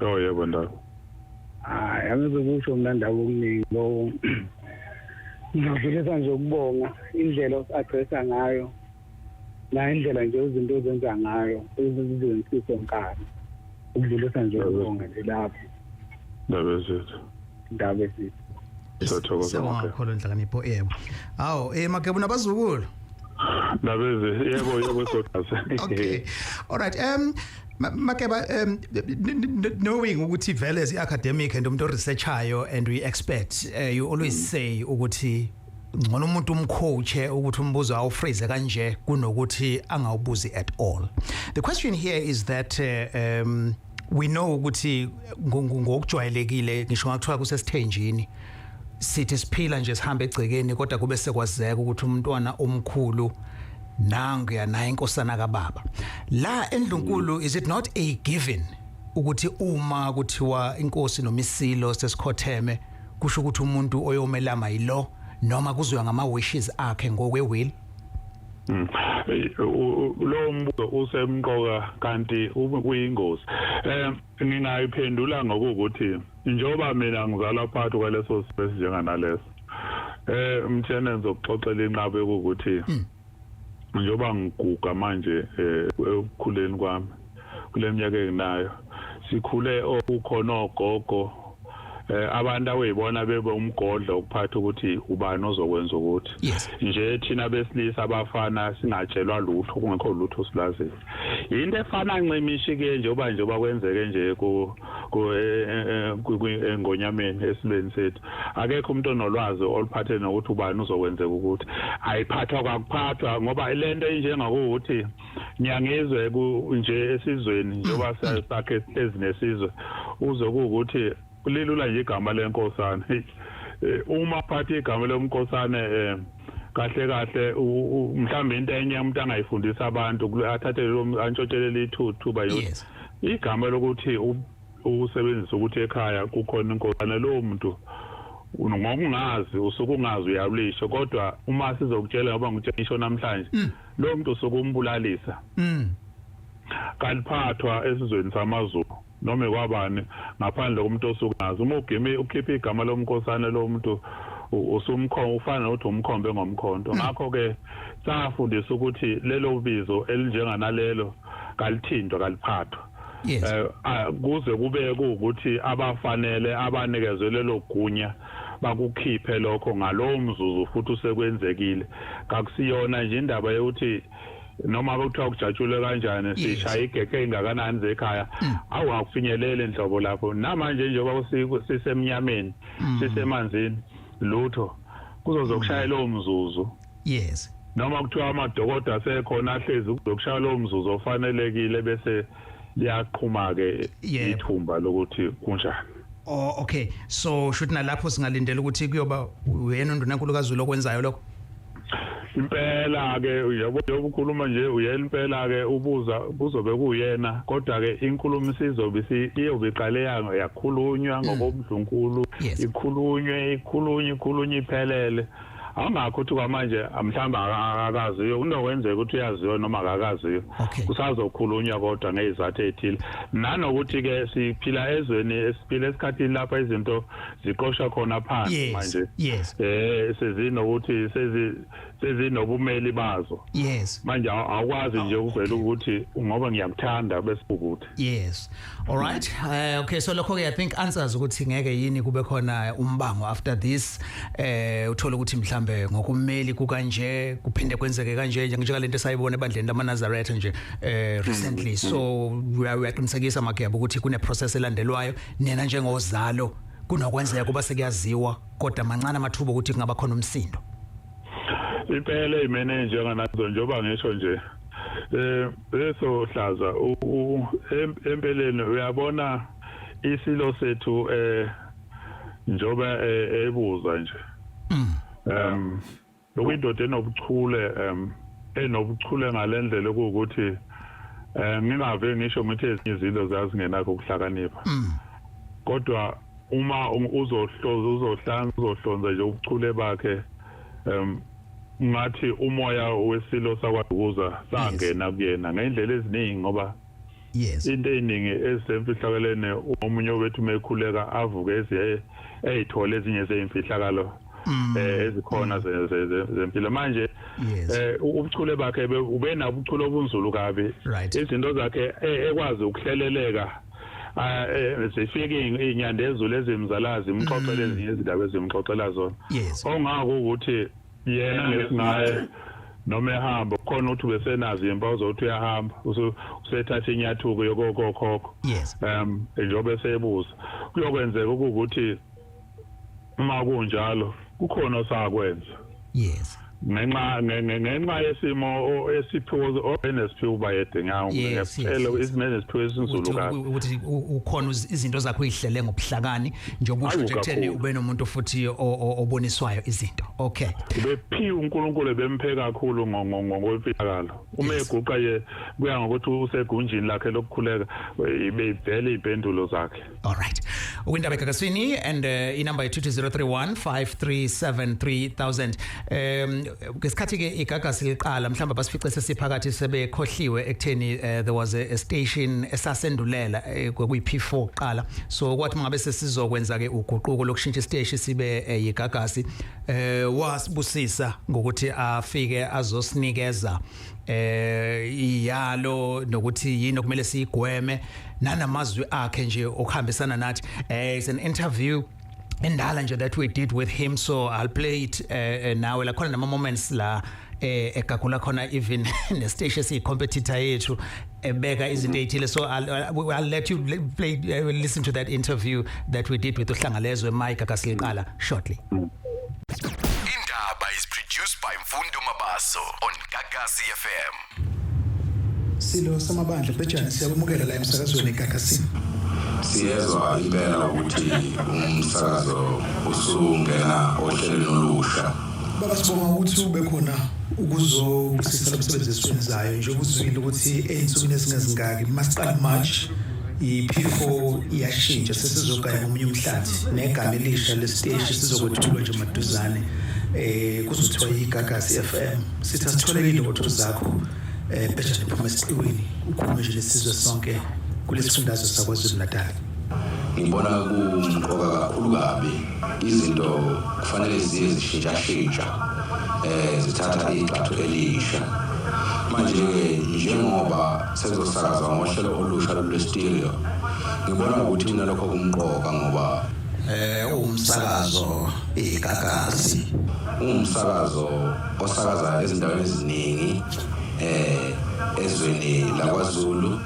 Oh yebo ndawo. Hayi angizokusho mina ndawo okuningi lo. Ngizodlulisa nje ukubonga indlela osi-addressa ngayo na indlela nje izinto ozenza ngayo ukuze nkani. Ukudlulisa nje ukubonga nje lapho. Ndaba zethu. Ndaba zethu. Siyathokoza kakhulu nhlakanipho. Yebo. Awu Mageba nabazukulu. Ndaba zethu. Yebo sodaze. Okay. All right. Mageba, knowing ukuthi vele as academic and umuntu researchayo and we expert, you always say ukuthi ngcono umuntu umcoache ukuthi umbuzo awufreeze kanje kunokuthi angawubuzi at all. The question here is that we know ukuthi ngokujwayelekile ngisho ngakuthiwa kusesithenjini sithi siphila nje sihambe egcekeni, kodwa kube sekwazeka ukuthi umntwana omkhulu nanguya naye inkosana kababa la endlunkulu. Is it not a given ukuthi uma kuthiwa inkosi nomisilo sesikhotheme Kusho ukuthi umuntu oyomelama yilo noma kuzoya ngama wishes akhe ngokwe will? Lo mbuzo usemqoka kanti kuyingozi. Ngingayiphendula ngokuthi njengoba mina ngizalwa phakathi kwaleso simo esinjenganaleso, mthene ngizokuxoxela inqabe ukuthi njengoba ngiguga manje ekukhuleni kwami kule minyaka enginayo, sikhule okukhona ogogo, abantu awuyibona bebe umgodlo ukuphatha ukuthi ubani ozokwenza ukuthi nje thina besilisa abafana singatshelwa lutho, kungekho lutho silaziyo. Into efana ncimishi ke njengoba kwenzeke nje ku engonyameni esilweni sethu, akekho umuntu onolwazi oluphathe nokuthi ubani uzokwenzeka ukuthi ayiphathwa kwakuphathwa, ngoba lento injengokuthi ngiyangizwe nje esizweni njengoba sakhe ezinesizwe uze kuukuthi lilula nje igama lenkosana. Uma phatha igama lomnkosane kahle kahle mhlawumbe into enye umuntu angayifundisa abantu athathe lo antshotshelele ithuthuba yonke igama lokuthi usebenzisa ukuthi ekhaya kukhona inkosana, lo muntu ngokungazi usuke ungazi uyabulisho, kodwa uma sizokutshela ngoba ngitshengisho namhlanje lo muntu usuke umbulalisa. Kaliphathwa esizweni samaZulu noma kwabani ngaphandle komuntu osukazi. Uma ugime ukhipha igama lomnkosana lo muntu usumkhomba, ufana nokuthi umkhombe ngomkhonto. Ngakho ke safundisa ukuthi lelo bizo elinjenganalelo kalithintwa, kaliphathwa. Kuze kube ukuthi abafanele abanikezwe lelo gunya bakukhiphe lokho ngalowo mzuzu futhi usekwenzekile. Kakusiyona nje indaba yokuthi noma kuthiwa kujatshulwe kanjani sishaya igeke engakanani zekhaya, awukakufinyelele nhlobo lapho. Namanje njengoba sisemnyameni sisemanzini lutho kuzozokushaya lowo mzuzu. Yes. Noma kuthiwa amadokoda asekhona ahlezi kuzokushaya lowo mzuzu ofanelekile bese liyaqhuma ke ithumba lokuthi kunjani. Oh okay, so shuthi nalapho singalindela ukuthi kuyoba uyena uNdunankulu kaZulu okwenzayo lokho. Impela ke uyabo ukhuluma nje uyena impela ke ubuza kuzobe kuyena, kodwa ke inkulumo isizobe iyobe iqale yakhulunywa ngokomdlunkulu, ikhulunywe ikhulunywe iphelele. Awungakho ukuthi kwamanje mhlawumbe akakaziyo, kunokwenzeka ukuthi uyaziyo noma akakaziyo, kusazokhulunywa kodwa ngezizathu ezithile. Nanokuthi ke siphila ezweni esiphila esikhathini lapha izinto ziqoshwa khona phansi manje. Sezinokuthi sezinobumeli bazo. Manje awukwazi nje ukuvela ukuthi ngoba ngiyakuthanda bese ukuthi. Yes. All right. Okay, so lokho ke I think answers ukuthi ngeke yini kube khona umbango after this, uthola ukuthi mhlambe ngokumeli kukanje kuphinde kwenzeke kanje njengalento esayibona ebandleni lamaNazaretha nje recently. So uyaqinisekisa Mageba ukuthi kune process elandelwayo nina njengozalo kunokwenzeka kuba sekuyaziwa, kodwa mancane amathuba ukuthi kungaba khona umsindo. Impela imene njenganazo njengoba ngisho nje leso hlaza empeleni uyabona isilo sethu njoba ebuza nje lokuyindoda enobuchule enobuchule ngalendlela ukuthi ngingave ngisho ngithi ezinye izinto zazingenakho ukuhlakanipha, kodwa uma uzohloza uzohlonza nje ubuchule bakhe, ngathi umoya wesilo sakwaDukuza sangena kuyena ngendlela eziningi, ngoba into eziningi ezisemfihlakaleni omunye wethu mekhuleka avuke ezithole ezinye zeimfihlakalo ezikhona zempilo. Manje ubuchule bakhe ubenabo ubuchule obunzulu kabi, izinto zakhe ekwazi ukuhleleleka, zifike inyandezulu ezimzalazi imxoxele ezinye izindaba ezimxoxela zona. Ongako ukuthi yena ngesingaye noma ehamba khona ukuthi besenazo impawu zokuthi uyahamba usethatha inyathuko yokokhokho njengoba esebuza kuyokwenzeka ukuthi uma kunjalo kukhona osakwenza. Yes. Ngenxa yesimo esiphiwo obenesiphiwo bayede ngawo ngiyacela isimene esiphiwo esinzulu kabi ukuthi ukhona izinto zakho uyihlele ngobuhlakani njengoba usho nje kutheni ube nomuntu futhi oboniswayo izinto. Okay, bephiwe uNkulunkulu bemphe kakhulu ngokwemfihlakalo. Uma eguqa ye kuya ngokuthi usegunjini lakhe lokukhuleka ibevele impendulo zakhe. All right, ukwindaba eGagasini and inumber 22031 537 3000. Ngesikhathi ke iGagasi liqala mhlawumbe basifice sesiphakathi sebekhohliwe ekutheni there was a station esasendulela kuyi P4 kuqala, so kwathi mangabe sesizokwenza ke uguquko lokushintsha isiteshi sibe yiGagasi, wasibusisa ngokuthi afike azosinikeza iyalo nokuthi yini okumele siyigweme nanamazwi akhe nje okuhambisana nathi. It's an interview endala nje that we did with him, so I'll play it now. La khona nama moments la egagula khona even ne station esiyi competitor yethu ebeka izinto ezithile, so I'll let you play listen to that interview that we did with uHlangalezwe Mike Akasiliqala shortly. Indaba is produced by Mfundo Mabaso on Gagasi FM. Silo samabandla Bhejane, siyakumukela la emsakazweni eGagasini. Siyezwa impela ukuthi umsakazo usungena ohlelweni olusha. Baba, sibonga ukuthi ube khona ukuzobusisa umsebenzi esiwenzayo. Njengoba uzwile ukuthi ey'nsukwini ezingezingaki masiqala March i-P4 iyashintsha, sesizogaya ngomunye umhlathi negama elisha lesiteshi sizokwethulwa nje maduzane, kuzothiwa iGagasi FM. Sithi asitholekile ngotho zakho Bhejane, phuma esiqiwini ukhulume nje nesizwe sonke kulesifundazwe saKwaZulu Natal. Ngibona kumqoka kakhulu kabi, izinto kufanele ziye zishintshashintsha, zithatha igxathu elisha. Manje-ke njengoba sezosakazwa ngohlelo olusha lwestereo, ngibona ukuthi mina lokho kumqoka ngoba umsakazo iGagasi umsakazo osakaza ezindaweni eziningi ezweni laKwaZulu.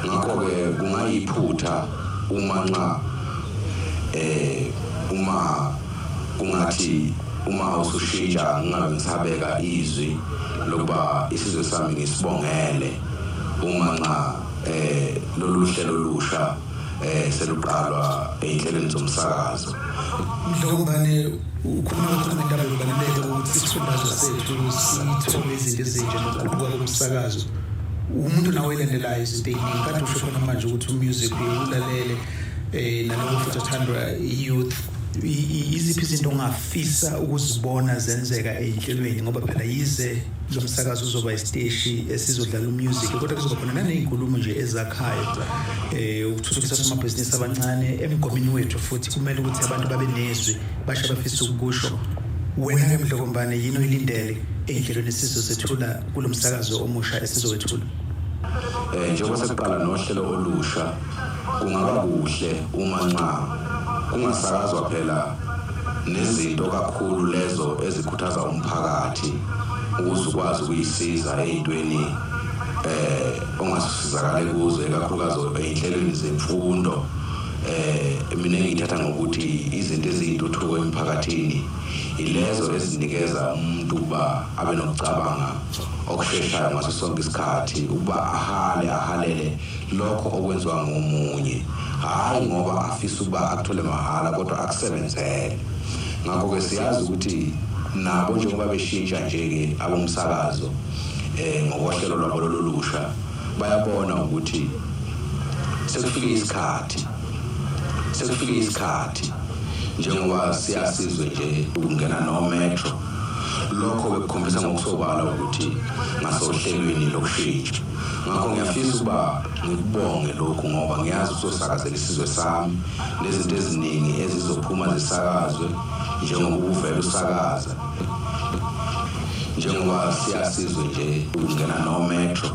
Ngakho-ke kungayiphutha uma nxa uma kungathi uma usushintsha ngingabe ngisabeka izwi lokuba isizwe sami ngisibongele uma nxa lolu hlelo lusha seluqalwa ey'nhlelweni zomsakazo. Mdlokombane, ukhuluma kakhulu ngendaba yokubaluleka ukuthi isifundazwe sethu sithole izinto ezintsha nokuguquka komsakazo. Umuntu nawe elandelayo izinto ey'ningi kade usho khona manje ukuthi umusic ulalele naloko futhi athandwa i-youth. Iziphi izinto ongafisa ukuzibona zenzeka ey'nhlelweni, ngoba phela yize lo msakazo uzoba isiteshi esizodlala umusic kodwa kuzoba khona naney'nkulumo nje ezakhayo ukuthuthukisa amabhizinisi abancane emgomeni wethu, futhi kumele ukuthi abantu babe nezwi basho abafisa ukukusho. Wena-ke Mdlokombane, yini oyilindele ey'nhlelweni esizozethula kulo msakazo omusha esizowethula? Njengoba sekuqala nohlelo olusha, kungaba kuhle uma nxa kungasakazwa phela nezinto kakhulu lezo ezikhuthaza umphakathi ukuze ukwazi ukuyisiza ey'ntweni ongasizakale kuzo, ikakhulukazi ey'nhlelweni zemfundo. Mina ngithatha ngokuthi izinto eziyintuthuko emphakathini ilezo ezinikeza umuntu ukuba abe nokucabanga okusheshayo ngaso sonke isikhathi, ukuba ahalele lokho okwenziwa ngomunye, hhayi ngoba afisa ukuba akuthole mahhala kodwa akusebenzele. Ngakho-ke siyazi ukuthi nabo njengoba beshintsha nje-ke abomsakazo ngokohlelo lwabo lolusha, bayabona ukuthi sekufike isikhathi njengoba siyasizwe nje ukungena no-metro. Lokho bekukhombisa ngokusobala ukuthi ngasohlelweni lokushintsha. Ngakho ngiyafisa ukuba ngikubonge lokhu ngoba ngiyazi usosakazela isizwe sami nezinto eziningi ezizophuma zisakazwe njengoba ubuvele usakaza. Njengoba siyasizwe nje ukungena no-metro,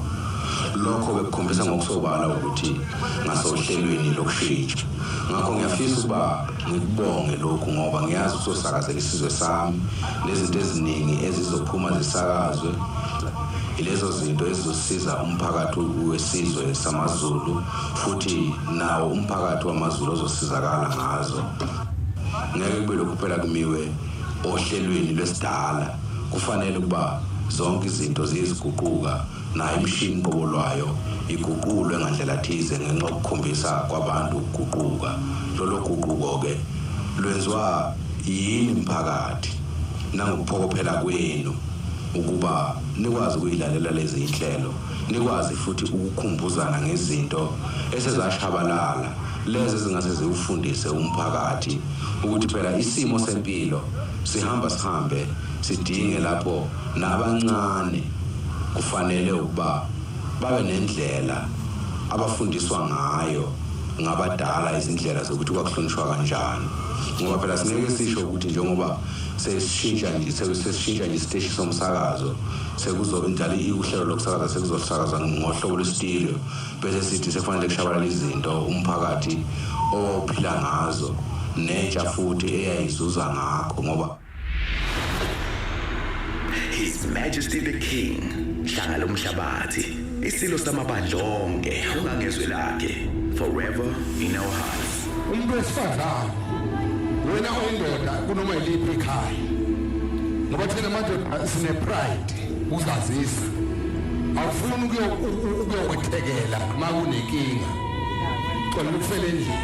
lokho bekukhombisa ngokusobala ukuthi ngasohlelweni lokushintsha. Ngakho ngiyafisa ukuba ngikubonge lokhu ngoba ngiyazi usosakazela isizwe sami nezinto eziningi ezizophuma zisakazwe ilezo zinto ezizosiza umphakathi wesizwe samaZulu, futhi nawo umphakathi wamaZulu ozosizakala ngazo. Ngeke kube lokhu phela kumiwe ohlelweni lwesidala, Kufanele ukuba zonke izinto ziyiziguquka, nayo imishini qobo lwayo iguqulwe ngandlela thize ngenxa yokukhombisa kwabantu ukuguquka. Lolo guquko ke lwenziwa yini mphakathi nangokuphokophela kwenu ukuba nikwazi ukuyilalela lezi inhlelo, nikwazi futhi ukukhumbuzana ngezinto esezashabalala lezi ezingase ziwufundise umphakathi ukuthi phela isimo sempilo sihamba sihambe sidinge lapho nabancane kufanele ukuba babe nendlela abafundiswa ngayo ngabadala izindlela zokuthi kwakuhlonishwa kanjani. Ngoba phela singeke sisho ukuthi njengoba sesishintsha nje isiteshi somsakazo sekuzodlala uhlelo lokusakaza sekuzosakaza ngohlobo lwestudio bese sithi sekufanele kushabalala izinto umphakathi owawuphila ngazo nentsha futhi eyayizuza ngakho. Ngoba His Majesty the King, Hlanga lomhlabathi, isilo samabandla onke, ungangezwe lakhe, forever in our hearts. Umuntu wesifazane wena oyindoda kunoma yiliphi ikhaya, ngoba thina madoda sine pride, uzazisa, awufuni ukuyokwethekela makunenkinga, xola ukufela endlini.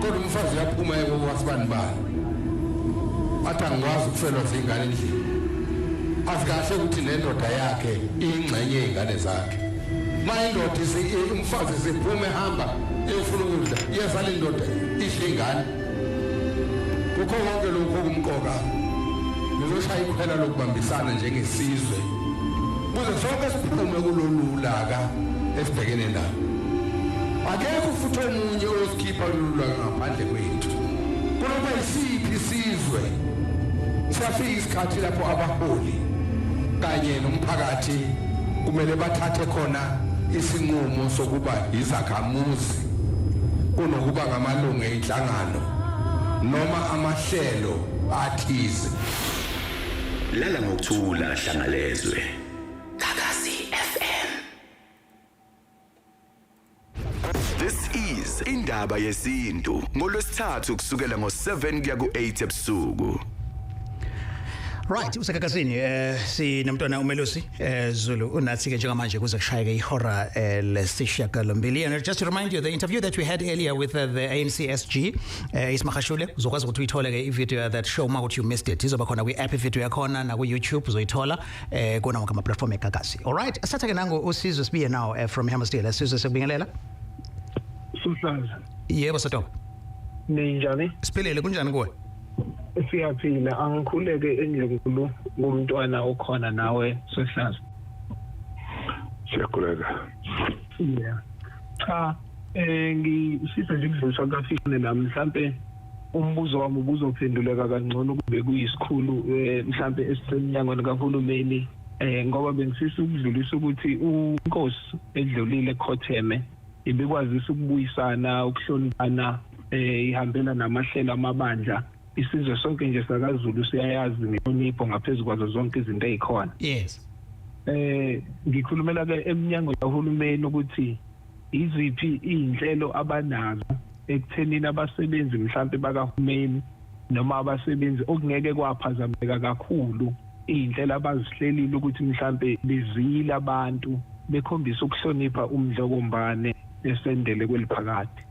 Kodwa umfazi uyaphuma ekwasibani bani athi angikwazi ukufelwa zingane endlini, azikahle ukuthi nendoda yakhe ingxenye yezingane zakhe. Ma indoda umfazi siphume ehamba eyofuna ukudla, iyasala indoda idle ingane. Kukho konke lokho kumqoka, ngizoshaya ikhwela lokubambisana njengesizwe kuze sonke siphume kulolu laka esibhekene nalo. Akekho futhi omunye osikhipha kulolu laka ngaphandle kwethu. Kunoba isiphi isizwe siyafika isikhathi lapho abaholi kanye nomphakathi kumele bathathe khona isinqumo sokuba izakhamuzi kunokuba ngamalungu enhlangano noma amahlelo athize. Lala ngokuthula Hlangalezwe. Gagasi FM. This is Indaba Yesintu ngolwesithathu kusukela ngo7 kuya ku8 ebusuku. Right, usekakasini sinomntwana uMelusi Zulu unathi ke njengamanje kuze kushayeke ihora lesishiyagalombili. And just to remind you, the interview that we had earlier with the ANC SG Ismahashule, uzokwazi ukuthi uyithole ke i-video that show uma ukuthi you missed it. Izoba khona kwi-app video yakhona na ku YouTube uzoyithola kona wonke ama platform eGagasi. All right, asathe ke nangu uSizwe Sibiye now from Hammersdale. Sizwe, sekubingelela. Suhlaza. Yebo Sodoko. Ninjani? Siphilile, kunjani kuwe? Siyaphila, angikhuleke endlunkulu kumntwana okhona nawe Sohlaza. Siyakhuleka. Yeah. Cha, ngifisa nje ukudlulisa kafishane nami mhlambe umbuzo wami ubuzophenduleka kangcono kube kuyisikhulu mhlambe esisemnyangweni kahulumeni, ngoba bengifisa ukudlulisa ukuthi inkosi edlulile ekhotheme ibikwazisa ukubuyisana, ukuhloniphana, ihambela namahlelo amabandla. Isizwe sonke nje sakaZulu siyayazi ngenhlonipho ngaphezulu kwazo zonke izinto ezikhona. Yes. Ngikhulumela ke eminyangweni kahulumeni ukuthi iziphi izinhlelo abanazo ekuthenini abasebenzi mhlambe bakahulumeni noma abasebenzi okungeke kwaphazameka kakhulu izinhlelo abazihlelile ukuthi mhlambe bezile abantu bekhombisa ukuhlonipha uMdlokombane esendele kweliphakade.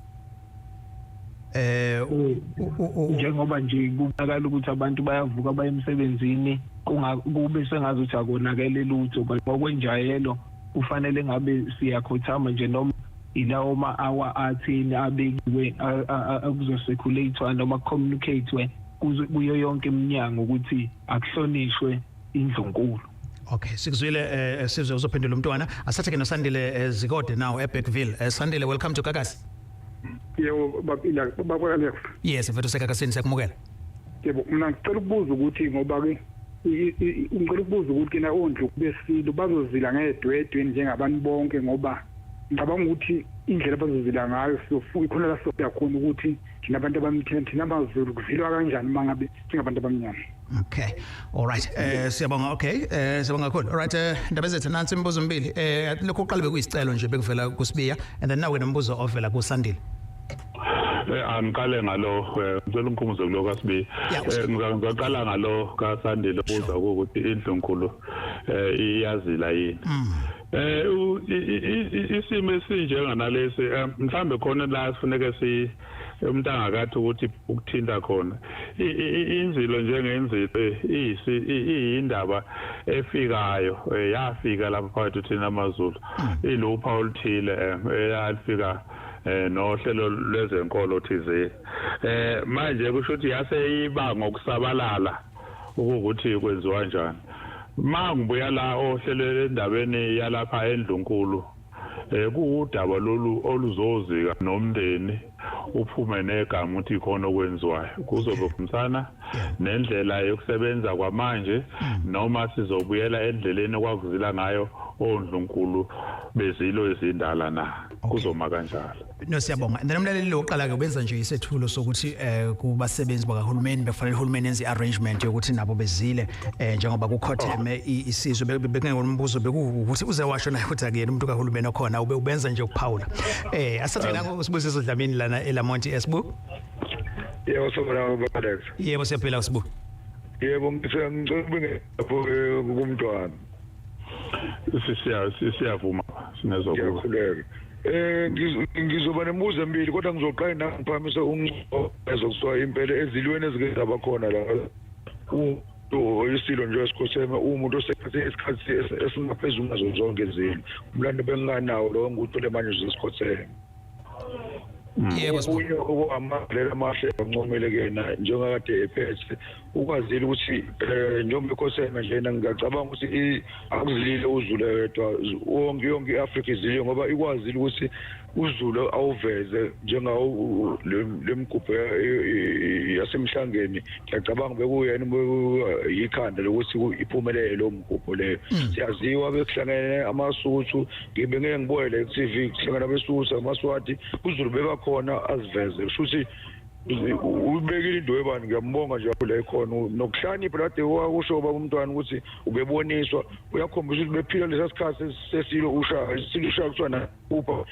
Njengoba nje kubonakala ukuthi abantu bayavuka baye emsebenzini kube sengazuthi akonakele lutho, ngokwenjayelo kufanele ngabe siyakhothama nje noma ilawo ma-hour athini abekiwe akuzocirculate noma communicate kuyo yonke iminyango ukuthi akuhlonishwe indlunkulu. Okay, sikuzwile Sizwe, uzophendula umntwana. Asathe ke noSandile Zikode now eBergville. Sandile, welcome to Gagasi. Yebo babila babakale. Yes, mfethu seGagasini siyakumukela. Yebo, mina ngicela ukubuza ukuthi ngoba ke ngicela ukubuza ukuthi kena ondlu besilo bazozila ngedwedwe njengabantu bonke, ngoba ngicabanga ukuthi indlela abazozila ngayo siyofuka khona la siyakhona ukuthi thina abantu abamnyama thina amaZulu kuzilwa kanjani mangabe singabantu abamnyama. Okay. All right. Siyabonga. Okay. Siyabonga kakhulu. All right, ndaba zethu nansi imibuzo emibili. Lokho uqala bekuyisicelo nje bekuvela kuSibiya and then nawe nombuzo ovela kuSandile. Angiqale ngalo, ngicela ungikhumbuze kulo kaSibi. Ngizaqala ngalo kaSandile ubuza ukuthi indlunkulu iyazila yini. Isimo esinjenganalesi mhlambe khona la sifuneke si umuntu angakathi ukuthi ukuthinta khona inzilo njengenzilo iyindaba efikayo, yafika lapha phakathi thina amaZulu ilupha oluthile eyafika nohlelo lwezenkolo thizeni. Manje kusho ukuthi yase iba ngokusabalala ukuthi kwenziwa kanjani. Mangibuya la ohlelo endabeni yalapha endlunkulu, kuwudaba lolu oluzozika nomndeni uphume negama ukuthi khona okwenziwayo, kuzobe kumsana nendlela yokusebenza kwamanje noma sizobuyela endleleni okwakuzila ngayo ondlunkulu bezilo ezindala na, kuzoma kanjalo. No, siyabonga. And then umlaleli lo oqala ke ubenza nje isethulo sokuthi kubasebenzi bakahulumeni befanele uhulumeni enze arrangement yokuthi nabo bezile, njengoba kukhotheme isizwe. Bekungekho umbuzo, bekuwukuthi uze washo naye ukuthi akuyena umuntu kahulumeni okhona, ube ubenza nje ukuphawula. Asathe nango uSibusiso Dlamini lana eLamonti. Esibu. Yebo sobona Alex. Yebo siyaphila Sibu. Yebo, ngicela ngapho kumntwana. Siyavuma sinezokukhuleka. Ngizoba nemibuzo emibili kodwa ngizoqala nangiphakamisa umnqo ezokuthiwa impela ezilweni ezike zaba khona la. Isilo nje esikhotheme umuntu osephethe isikhathi esingaphezulu nazo zonke izilo. Umlando benganawo lo ngikuthole manje zesikhotheme. Yebo, okunye okwamagalelo amahle ancomele kuyena njengakade ephethe ukwazile ukuthi njengoba ekhotheme njena ngiyacabanga ukuthi akuzilile uZulu yedwa, wonke yonke i-Afrika izilile ngoba ikwazile ukuthi uZulu awuveze njengawo lemigubho yasemhlangeni. Ngiyacabanga bekuyena ikhanda lokuthi iphumelele lo mgubho leyo. Siyaziwa bekuhlangene amaSuthu, ngibe ngeke ngibuyele ku-TV kuhlangana abeSuthu amaSwati, uZulu bebakhona aziveze. Kusho ukuthi ubekile into yebani, ngiyambonga nje la ikhona nokuhlakanipha lade wakusho baba umntwana ukuthi ubeboniswa, uyakhombisa ukuthi bephila lesa sikhathi sesilo usha isilo usha kuthiwa nakupha.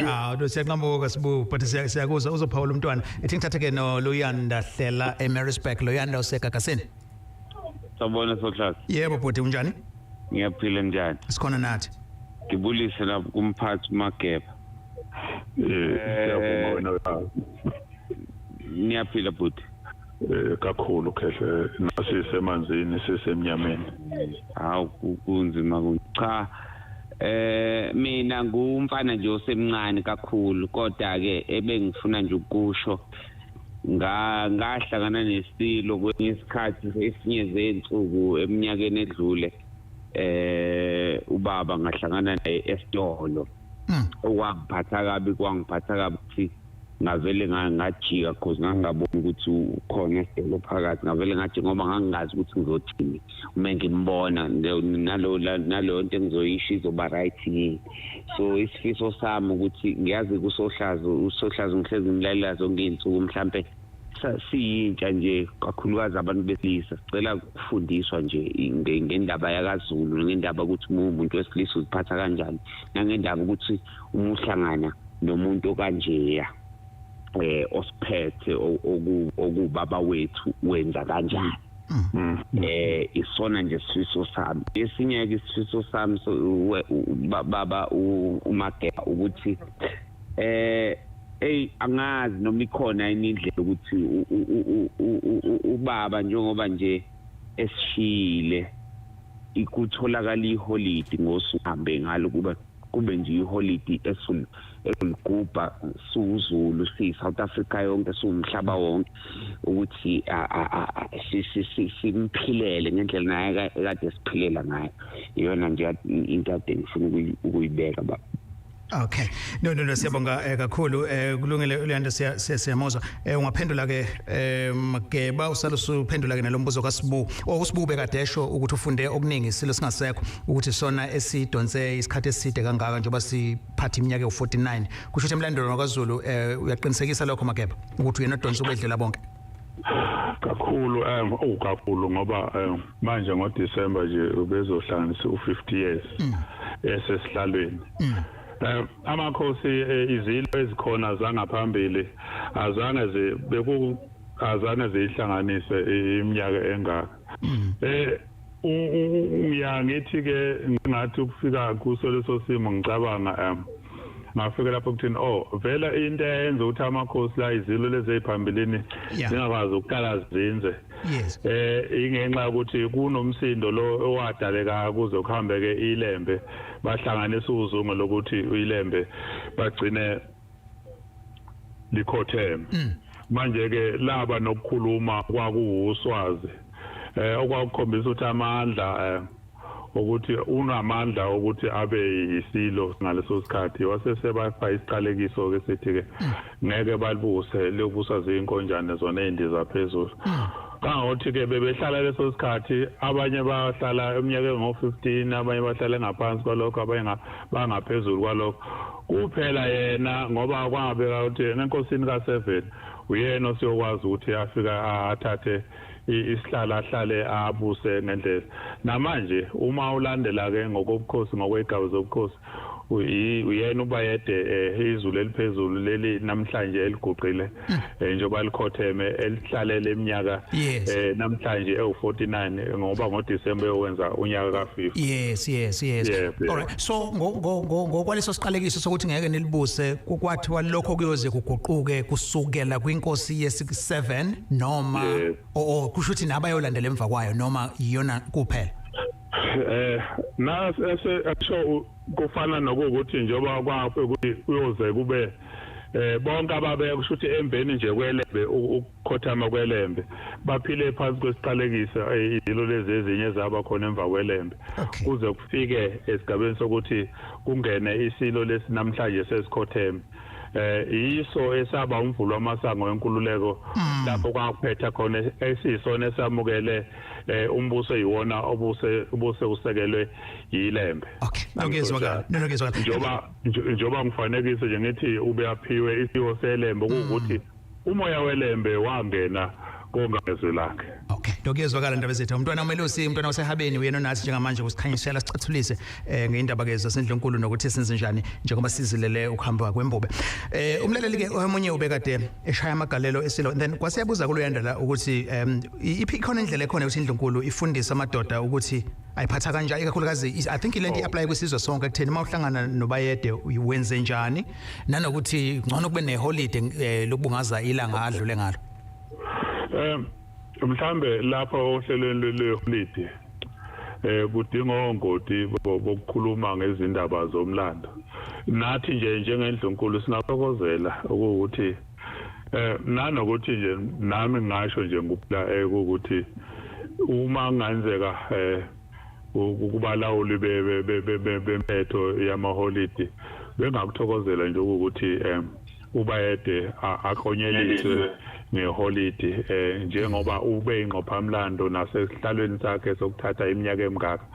Ah, siyanqamuka Sibu, but siyakuzwa uzophawula umntwana. Ethi ngithathe ke no Luyanda Hlela eMaritzburg. Luyanda usegagasini. Sawubona Sohlaza. Yebo bhuti, unjani? Ngiyaphila, njani? Sikhona nathi. Ngibulise lapho kumphathi Mageba. Siyavuma wena. Niyaphila bhuti? Kakhulu khehle, nasisemanzini sisemnyameni. Hawu kunzima cha. Mina ngumfana nje osemncane kakhulu, kodwa ke ebengifuna nje ukusho ngahlangana nesilo kwenye isikhathi esinye zensuku eminyakeni edlule. Ubaba ngahlangana naye esitolo. Okwangiphatha kabi ukuthi ngavele ngajika cause ngangaboni ukuthi ukhona esitolo phakathi, ngavele ngathi ngoba ngangingazi ukuthi ngizothini uma ngimbona nalo nto engizoyisho izoba right yini. So isifiso sami ukuthi ngiyazi kuSohlaza uSohlaza ngihlezi ngimlalela zonke iy'nsuku, mhlampe siyintsha nje kakhulukazi abantu besilisa sicela ukufundiswa nje ngendaba yakaZulu, ngendaba ukuthi uma umuntu wesilisa uziphatha kanjani, nangendaba ukuthi uma uhlangana nomuntu okanjeya osiphethe okubaba wethu wenza kanjani. Isona nje isifiso sami. Esinye ke isifiso sami baba uMageba ukuthi hey angazi noma ikhona indlela ukuthi ubaba njengoba nje esishile ikutholakala iholidi ngosuhambe ngalo kuba kube nje iholidi esigubha siwuZulu si South Africa yonke siwumhlaba wonke ukuthi simphilele ngendlela naye ekade siphilela ngayo. Iyona nje into ade ngifuna ukuyibeka baba. Okay. No siyabonga kakhulu. Kulungile Luyanda, siyamuzwa. Ungaphendula ke Mageba, usalusuphendula ke nalombuzo kaSibu. USibu bekadesho ukuthi ufunde okuningi isilo singasekho ukuthi sona esidonse isikhathi eside kangaka njengoba siphatha iminyaka ewu49. Kusho ukuthi emlandweni wakwaZulu uyaqinisekisa lokho Mageba ukuthi uyena odonsa ubedlela bonke. Kakhulu kakhulu ngoba manje ngoDecember nje ubezohlanganisa u50 years esesihlalweni. Amakhosi, izilo ezikhona zangaphambili azange beku azange zihlanganise iminyaka engaka. Ngiyangithi ke ngathi ukufika kuso leso simo, ngicabanga ngafika lapho kuthini, oh, vela into eyenza ukuthi amakhosi la, izilo lezi eziphambilini zingakwazi ukuqala zinze, ingenxa yokuthi kunomsindo lo owadaleka kuze kuhambeke ilembe, bahlanganisa uzungu lokuthi ilembe bagcine likhotheme. Manje ke laba nokukhuluma kwakuwuswazi okwakukhombisa ukuthi amandla, ukuthi unamandla ukuthi abe yisilo ngaleso sikhathi. Wasesebapha isiqalekiso ke, sithi ke ngeke balibuse, liyobusa zinkonjane zona ezindiza phezulu. Kangokuthi ke bebehlala leso sikhathi, abanye bahlala eminyakeni ngo-15, abanye bahlala ngaphansi kwalokho, abanye bangaphezulu kwalokho. Kuphela yena, ngoba kwabeka ukuthi enkosini ka-7 uyena osiyokwazi ukuthi afika athathe isihlalo, ahlale abuse ngendlela. Namanje uma ulandela ke ngokobukhosi, ngokwegaba zobukhosi, uyena uBayede, izulu eliphezulu leli namhlanje eliguqile, njengoba likhotheme, elihlalele iminyaka namhlanje ewu49, ngoba ngoDecember yowenza unyaka ka50. Yes. Yeah. Alright, so ngokwaleso siqalekiso sokuthi ngeke nilibuse, kwathiwa lokho kuyoze kuguquke kusukela kwinkosi yesi-7 noma o kusho ukuthi nabayolandela emva kwayo, noma iyona kuphela? Na ese kufana nokuthi njengoba kwakho ukuthi kuyoze kube bonke ababe, kusho ukuthi emveni nje kwelembe, ukukhothama kwelembe, baphile phansi kwesiqalekiso, izilo lezi ezinye zaba khona emva kwelembe, kuze kufike esigabeni sokuthi kungene isilo lesi namhlanje sesikhotheme, yiso esaba umvulo wamasango wenkululeko, lapho kwakuphetha khona esisona esamukele umbuso, yiwona obuse ubuse usekelwe yilembe. Okay, nokuyezwakala, nokuyezwakala. Njoba ngifanekise nje ngithi ube aphiwe isiwo selembe, ukuthi umoya welembe wangena kongezwe lakhe. Okay, lokuyezwakala, ndaba zethu. Umntwana uMelusi, umntwana wasehabeni, uyena nathi njengamanje kusikhanyisela, sicathulise ngeindaba ke zasendlunkulu nokuthi senze njani njengoba sizilele ukuhamba kwembube. Umlaleli ke omunye ubekade eshaya amagalelo esilo, and then kwasiyabuza kuluyandela ukuthi iphi ikhona indlela ekhona ukuthi indlunkulu ifundise amadoda ukuthi ayiphatha kanjani, ikakhulukazi I think lento i-apply kwisizwe sonke, ekutheni uma uhlangana noBayede wenze njani, nanokuthi ngcono kube neholiday lokubungaza ilanga adlule ngalo. Mhlambe lapha ohlelweni lweholiday kudinga ongoti bokukhuluma ngezindaba zomlando. Nathi nje njengendlunkulu singathokozela ukuthi nanokuthi nje nami ngisho nje ngupla ukuthi uma kungenzeka kubalawuli bemetho yamaholidi, bengakuthokozela nje ukuthi uBayede aklonyeliswe ngeholidi, njengoba ube ingqophamlando nasesihlalweni sakhe sokuthatha iminyaka emingaka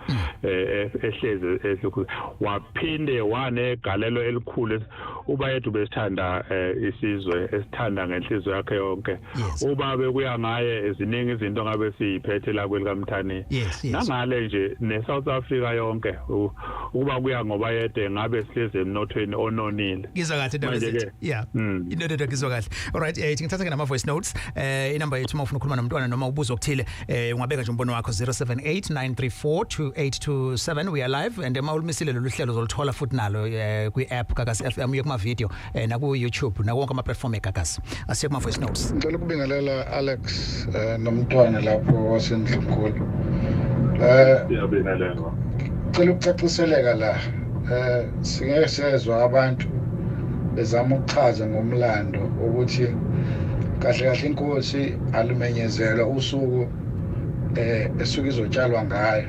ehlezi ehlukhu, waphinde wanegalelo elikhulu. UBayede besithanda isizwe, esithanda ngenhliziyo yakhe yonke. Uba bekuya ngaye, eziningi izinto ngabe siyiphethe la kwelikaMthaniya. Nangale nje neSouth Africa yonke, ukuba kuya ngoBayede, ngabe sihlezi emnothweni ononile. Ngizwa kahle, ndaba Manje-ke, zethu. Yeah. Into ngizwa kahle. Alright, ngithatha ke nama voice notes. Inamba yethu uma ufuna ukukhuluma nomntwana noma ubuzo okuthile, ungabeka nje umbono wakho, 0789342827. We are live, and uma ulimisile lolu hlelo uzolithola futhi nalo kwi app Gagasi FM, uye kuma video naku YouTube, naku wonke ama platform eGagasi. Asiye kuma voice notes. Ngicela ukubingelela Alex nomntwana lapho wasendlunkulu. Siyabingelela. Cela ukucaciseleka la. Singeke sezwa abantu bezama ukuchaza ngomlando ukuthi kahle kahle inkosi alimenyezelwa usuku esuke izotshalwa ngayo,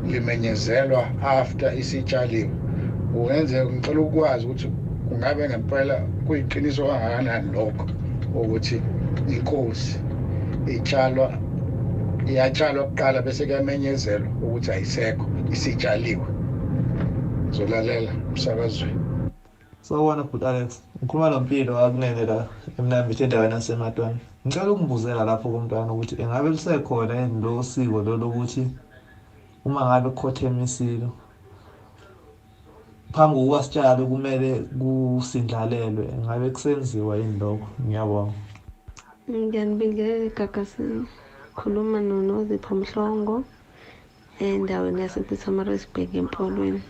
limenyezelwa after isitshaliwe. Kungenzeka, ngicela ukwazi ukuthi kungabe ngempela kuyiqiniso kangakanani lokho ukuthi inkosi itshalwa, iyatshalwa kuqala bese kuyamenyezelwa ukuthi ayisekho, isitshaliwe. Ngizolalela emsakazweni. Sawubona bhuti Alex, ngikhuluma noMpilo akunene la eMnambithi, endaweni yaseMatwana. Ngicela ukungibuzela lapho kumntwana ukuthi engabe lusekhona yini lo siko lo lokuthi uma ngabe kukhothema isilo Phambi kokuba sitshalwe kumele kusindlalelwe, ngabe kusenziwa yini lokho? Ngiyabonga. Ngiyanibingelela eGagasini. Khuluma noNozipho Mhlongo endaweni yasePietermaritzburg eMpolweni.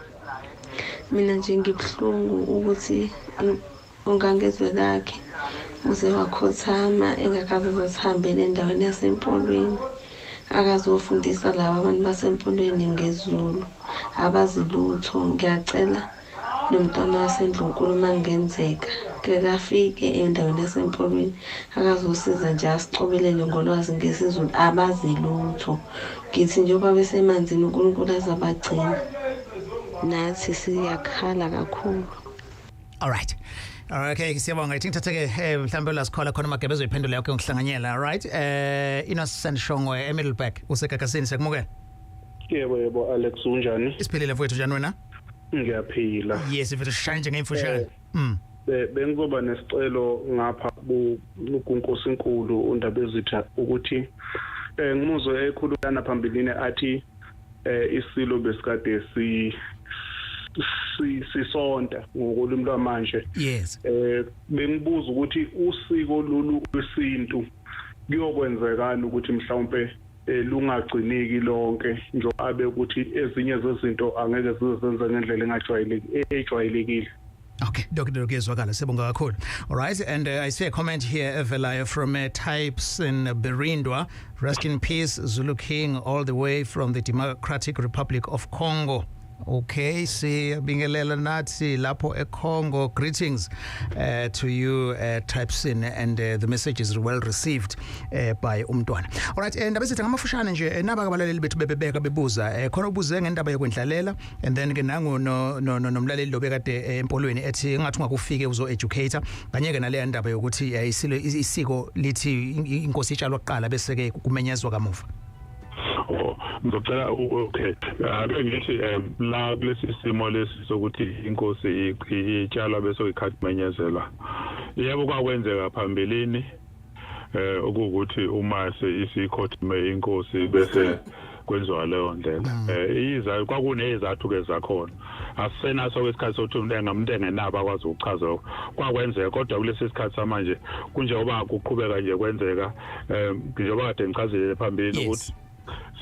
Mina nje ngibuhlungu ukuthi uNgangezwe lakhe uze wakhothama engakaze azosihambela endaweni yaseMpolweni akazofundisa laba abantu baseMpolweni ngesiZulu abazi lutho. Ngiyacela nomntwana wasendlunkulu uma kungenzeka kekafike endaweni yaseMpolweni akazosiza nje asicobelele ngolwazi ngesiZulu abazi lutho. Ngithi njengoba besemanzini uNkulunkulu azabagcina nathi siyakhala kakhulu. All right. Okay, siyabonga. Ithi ngithathe ke mhlambe la sikhola khona Magebe ezoyiphendula yonke ngokuhlanganyela. All right. Innocent Shongwe eMiddleburg usegagasini, siyakumukela. Yebo, Alex, unjani? Isiphilile mfowethu, njani wena? Ngiyaphila. Yes, mfethu, shaya nje ngemfushane. Bengizoba nesicelo ngapha kuNkosinkulu uNdabezitha ukuthi ngimuzwe ekhuluma phambilini athi isilo besikade si sisonta ngokolimi lwamanje. Bengibuza ukuthi usiko lolu lwesintu kuyokwenzekani ukuthi mhlawumbe lungagciniki lonke njengoba abe ukuthi ezinye zezinto angeke zize zenze ngendlela engajwayeleki ejwayelekile. Okay, Dr. Kuyezwakala, sibonga kakhulu. All right, and I see a comment here evelayo from Types in Berindwa. Rest in peace, Zulu King, all the way from the Democratic Republic of Congo. Okay, siyabingelela nathi lapho eCongo. Greetings to you, Typesin, and the message is well received by umntwana. All right, ndaba sithi ngamafushane nje naba abalaleli bethu bebebeka bebuza khona ubuze ngendaba yokwendlalela, and then ke nangu no no nomlaleli lo bekade empolweni ethi ngathi ungakufike uzo educator kanye ke nale ndaba yokuthi isilo isiko lithi inkosi itshalwa kuqala bese ke kumenyezwa kamuva. Oh, ngizocela, okay, ake ngithi la kulesi simo lesi sokuthi inkosi itshalwa bese ikhathi menyezelwa, yebo, kwakwenzeka phambilini okuwukuthi uma isikhotheme inkosi bese kwenziwa leyo ndlela. Iza kwakunezathu ke zakhona, asisenaso isikhathi sokuthi umuntu engamuntu engenabo akwazi ukuchaza kwakwenzeka, kodwa kulesi sikhathi samanje kunjengoba kuqhubeka nje kwenzeka njengoba kade ngichazile phambili ukuthi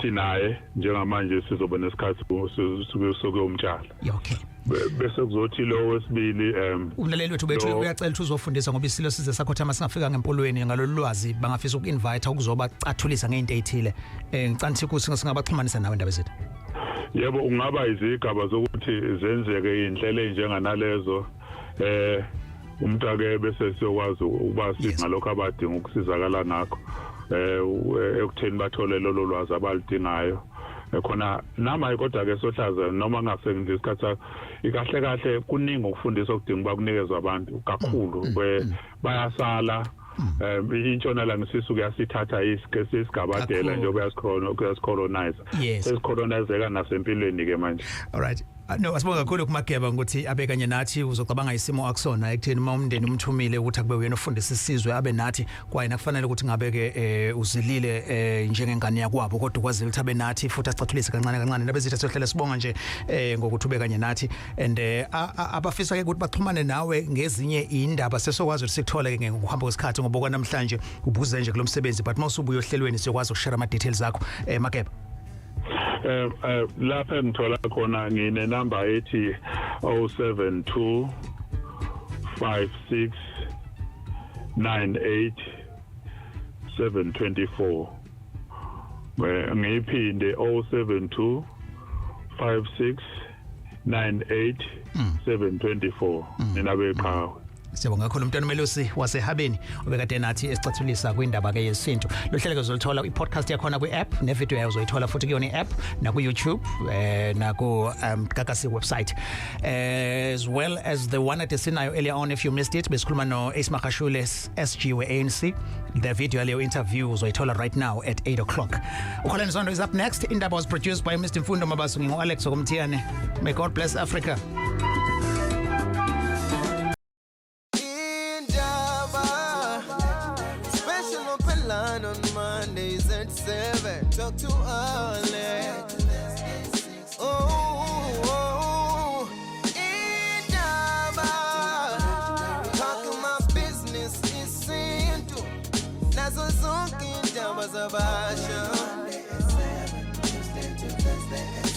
sinaye njengamanje sizoba nesikhathi sokuyomtshala. Bese kuzothi lo wesibili Umlaleli wethu bethu uyacela ukuthi uzofundisa ngoba isilo size sakhothama singafika ngempolweni ngalolu lwazi, bangafisa uku-invite ukuzoba cathulisa ngento ezithile. Ngicela ukuthi singabaxhumanisa nawe, indaba zethu. Yebo, ungaba izigaba zokuthi zenzeke inhlelo enjenganalezo, umuntu ake bese siyokwazi ukuba ngalokho abadinga ukusizakala ngakho ekutheni bathole lolo lwazi abaludingayo khona nama. Kodwa ke sohlaza noma ngasebenzi isikhathi sakho ikahle kahle, kuningi ukufundisa okudinga ukuba kunikezwe abantu kakhulu, bayasala intshonalanga isisu kuyasithatha isigabadela njengoba uyasicolonize, sesicolonizeka nasempilweni ke manje. All right. No, asibonga kakhulu kuMageba ukuthi abe kanye nathi. Uzocabanga isimo akusona ekutheni uma umndeni umthumile ukuthi akube uyena ofundisa isizwe abe nathi, kwayena kufanele ukuthi ngabe ke uzilile njengengane yakwabo, kodwa ukwazile ukuthi abe nathi futhi asicathulise kancane kancane. Nabezitha siyohlela sibonga nje ngokuthi ube kanye nathi, and abafisa ke ukuthi baxhumane nawe ngezinye indaba sesokwazi ukuthi sikuthole ke ngokuhamba kwesikhathi, ngoba namhlanje ubuze nje kulomsebenzi, but mawusubuya ohlelweni siyokwazi ukushare ama details akho, Mageba. Lapha engithola khona ngine number ethi 072 56 98 724. Ngiyiphinde, 072 56 98 724. Nina beqhawe. Siyabonga kakhulu umntwana Melusi waseHabeni obekade nathi esicathulisa kwindaba ke yesintu. Lo hlelo uzolithola i-podcast yakhona kwi-app, ne-video yayo uzoyithola futhi kuyona i-app naku YouTube naku Gagasi website, as well as the one at esinayo earlier on. If you missed it, besikhuluma no Ace Magashule, SG we-ANC. The video yaleyo interview uzoyithola right now at 8 o'clock. Ukholani Zondo is up next. Indaba was produced by Mr Mfundo Mabaso. Ngingu Alex Okumthiyane. May God bless Africa. Indaba Special open line on Mondays at 7. Talk to Alex. Oh, Indaba. Zonke indaba zabasha. Monday at 7, Tuesday to Thursday.